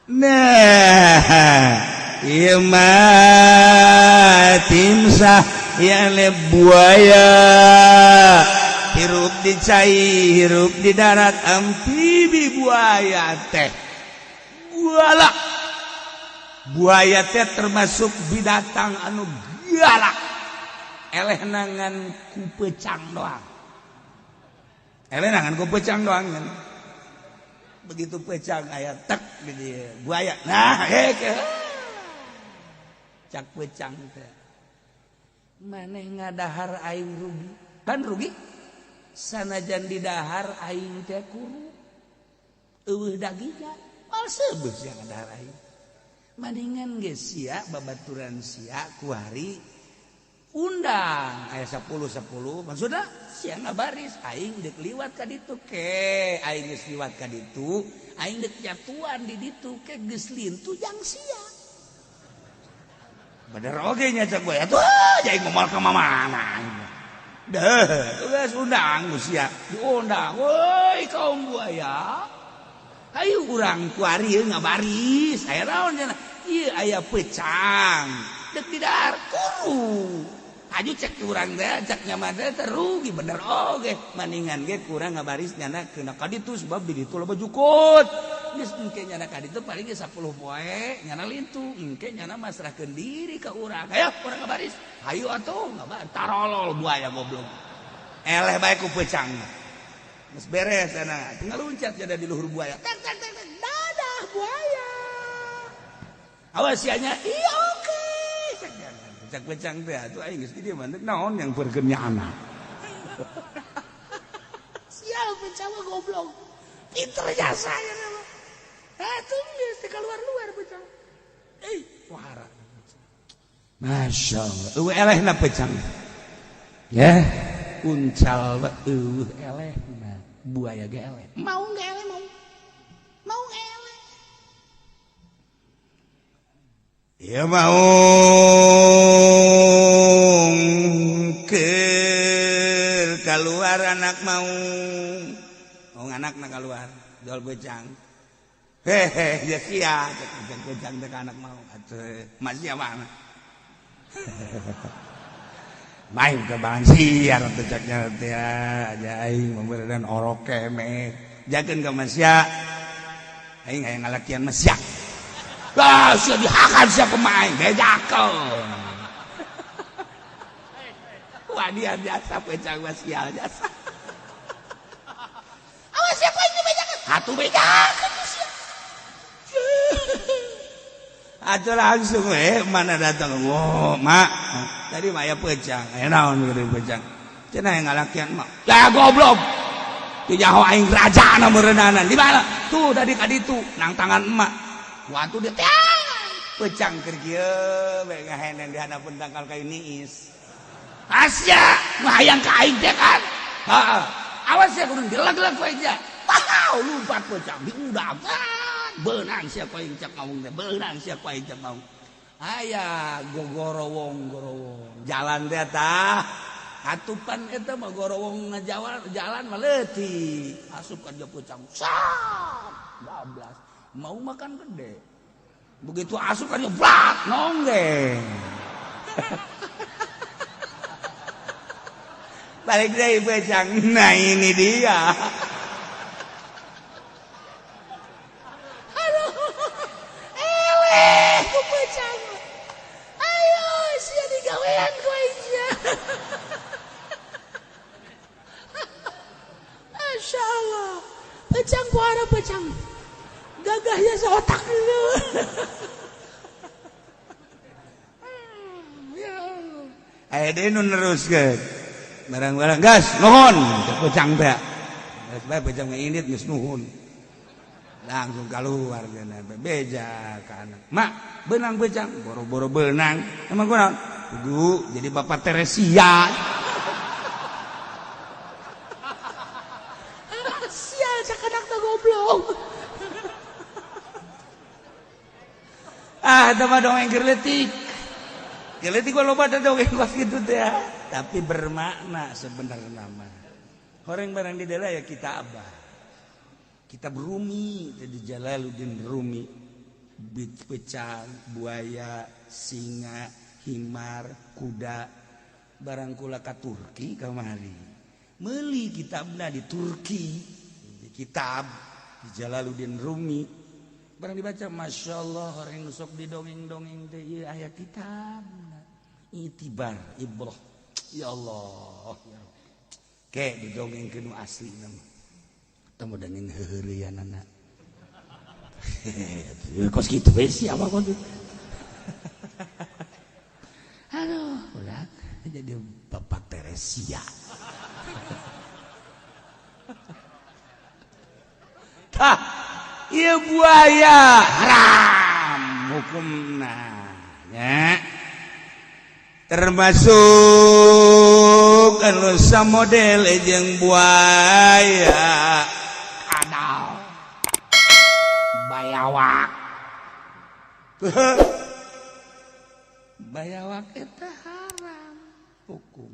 Nah. Ieu mah timsah ya buaya hirup di cai hirup di darat amfibi buaya teh galak. Buaya teh termasuk binatang anu galak, eleh nangan ku pecang doang, eleh nangan ku pecang doang kan. Begitu pecang aya tek di buaya nah hek cak pecang teh maneh ngadahar aing rugi kan rugi sanajan didahar aing teh kuru eueuh dagingna moal seubeuh sia ngadahar aing maningan geus sia babaturan sia kuari undang aya 10 10 maksudna sia ngabaris aing deuk liwat ka ditu ke aing geus liwat ka ditu aing deuk nyatuan di ditu ke geus lintu jang sia. Bener oge nya cak gue atuh aing moal ka mana. Deh, geus undang sia, diundang. Woi kaum buaya. Hayu urang kuari ngabaris. Aya naon cenah? Ieu aya pecang. Deuk didahar kuru. Aju cek urang teh cek nyaman teh rugi bener oge. Maningan ge kurang ngabaris nyana keuna ka ditu sebab di ditu loba jukut. Geus engke nyana ka ditu paling ge 10 poe nyana lintu engke nyana masrahkeun diri ka urang. Hayo urang ngabaris. Hayu atuh ngabaris tarolol buaya goblok. Eleh bae ku pecang. Geus beres cenah. Tinggal luncat cenah di luhur buaya. Tek tek tek dadah buaya. Awas sia nya iya oke. Cak pecang teh atuh aing geus di dieu mah naon yang perkeun nyana. Sial pecang mah goblok. Pinter jasa ya mah. Atuh geus teh keluar-luar pecang. Eh, wahara. Masya Allah, eueuh elehna pecang. Ya, uncal eueuh elehna, buaya ge eleh. Mau ge eleh mau. Mau eleh. Ya mau keur keluar anak mau. Mau anakna keluar, jual becang. Hehe, ya sia cek becang teh anak mau. Atuh, masih mana? Main ke bang siar teh ceknya teh aja aing meureunan orok kemek. Jakeun ka masya. Aing hayang ngalakian masya. Wah, sia dihakan sia pemain bejakeun. Wah, dia biasa pecang mah sial jasa. Awas siapa ini bejakeun? Atuh bejakeun sia. Atuh langsung we mana datang. Wo, mak. Tadi mah aya pecang. Aya naon geuning pecang? Cenah yang ngalakian mak. Lah goblok. Teu nyaho aing rajana meureunana. Di mana? Tuh tadi ka ditu nang tangan emak. Waktu dia Pecang keur kieu we ngahenen di handapeun tangkal kayu niis. Asya, nu hayang ka aing teh kan. Heeh. Awas ya kudu gelag-gelag ku aing teh. Wow, lumpat pecang diudak. Beunang sia ku aing cak maung teh, beunang sia ku aing cak maung. Aya gogorowong gorowong. Jalan teh tah. Atupan eta mah gorowong ngajawal jalan mah leutik. Asup ka dia pecang. Sap, bablas. Mau makan gede. Begitu asup kan blak nonggeng. Balik deui pecang. Nah ini dia. Aduh. Eleh ku pecang. Ayo sia digawean ku aing sia. Masya Allah. Pecang ku arah pecang. Gagahnya seotak dulu. Ya Allah. Aya deui nu neruskeun. Barang-barang gas nuhun pecang teh. Geus bae pecang indit geus nuhun. Langsung keluar geuna beja ka anak. Mak, beunang pecang, boro-boro beunang. Emang kunaon? Kudu jadi Bapak Teresia. Sial cakadak teh goblok. Ah, eta mah dongeng keur leutik. Keur leutik mah loba teh dongeng kos kitu teh. Tapi bermakna sebenarnya mah. Horeng barang di dalam ya kita abah. Kitab Rumi di Jalaluddin Rumi. Pecang, buaya, singa, himar, kuda. Barang kula ka Turki kamari. Meuli kitabna di Turki. Di kitab di Jalaluddin Rumi. Barang dibaca, Masya Allah, orang yang sok didongeng-dongeng teh ieu aya kitabna. Itibar, ibrah. Ya Allah. Ke didongengkeun nu asli mah. Teu dongeng heureurianana. Kos kitu we sia mah kos. Aduh, udah jadi Bapak Teresia. Tah, ieu buaya haram hukumna nya. Termasuk anu samodel jeung buaya kadal bayawak. Bayawak eta haram hukum.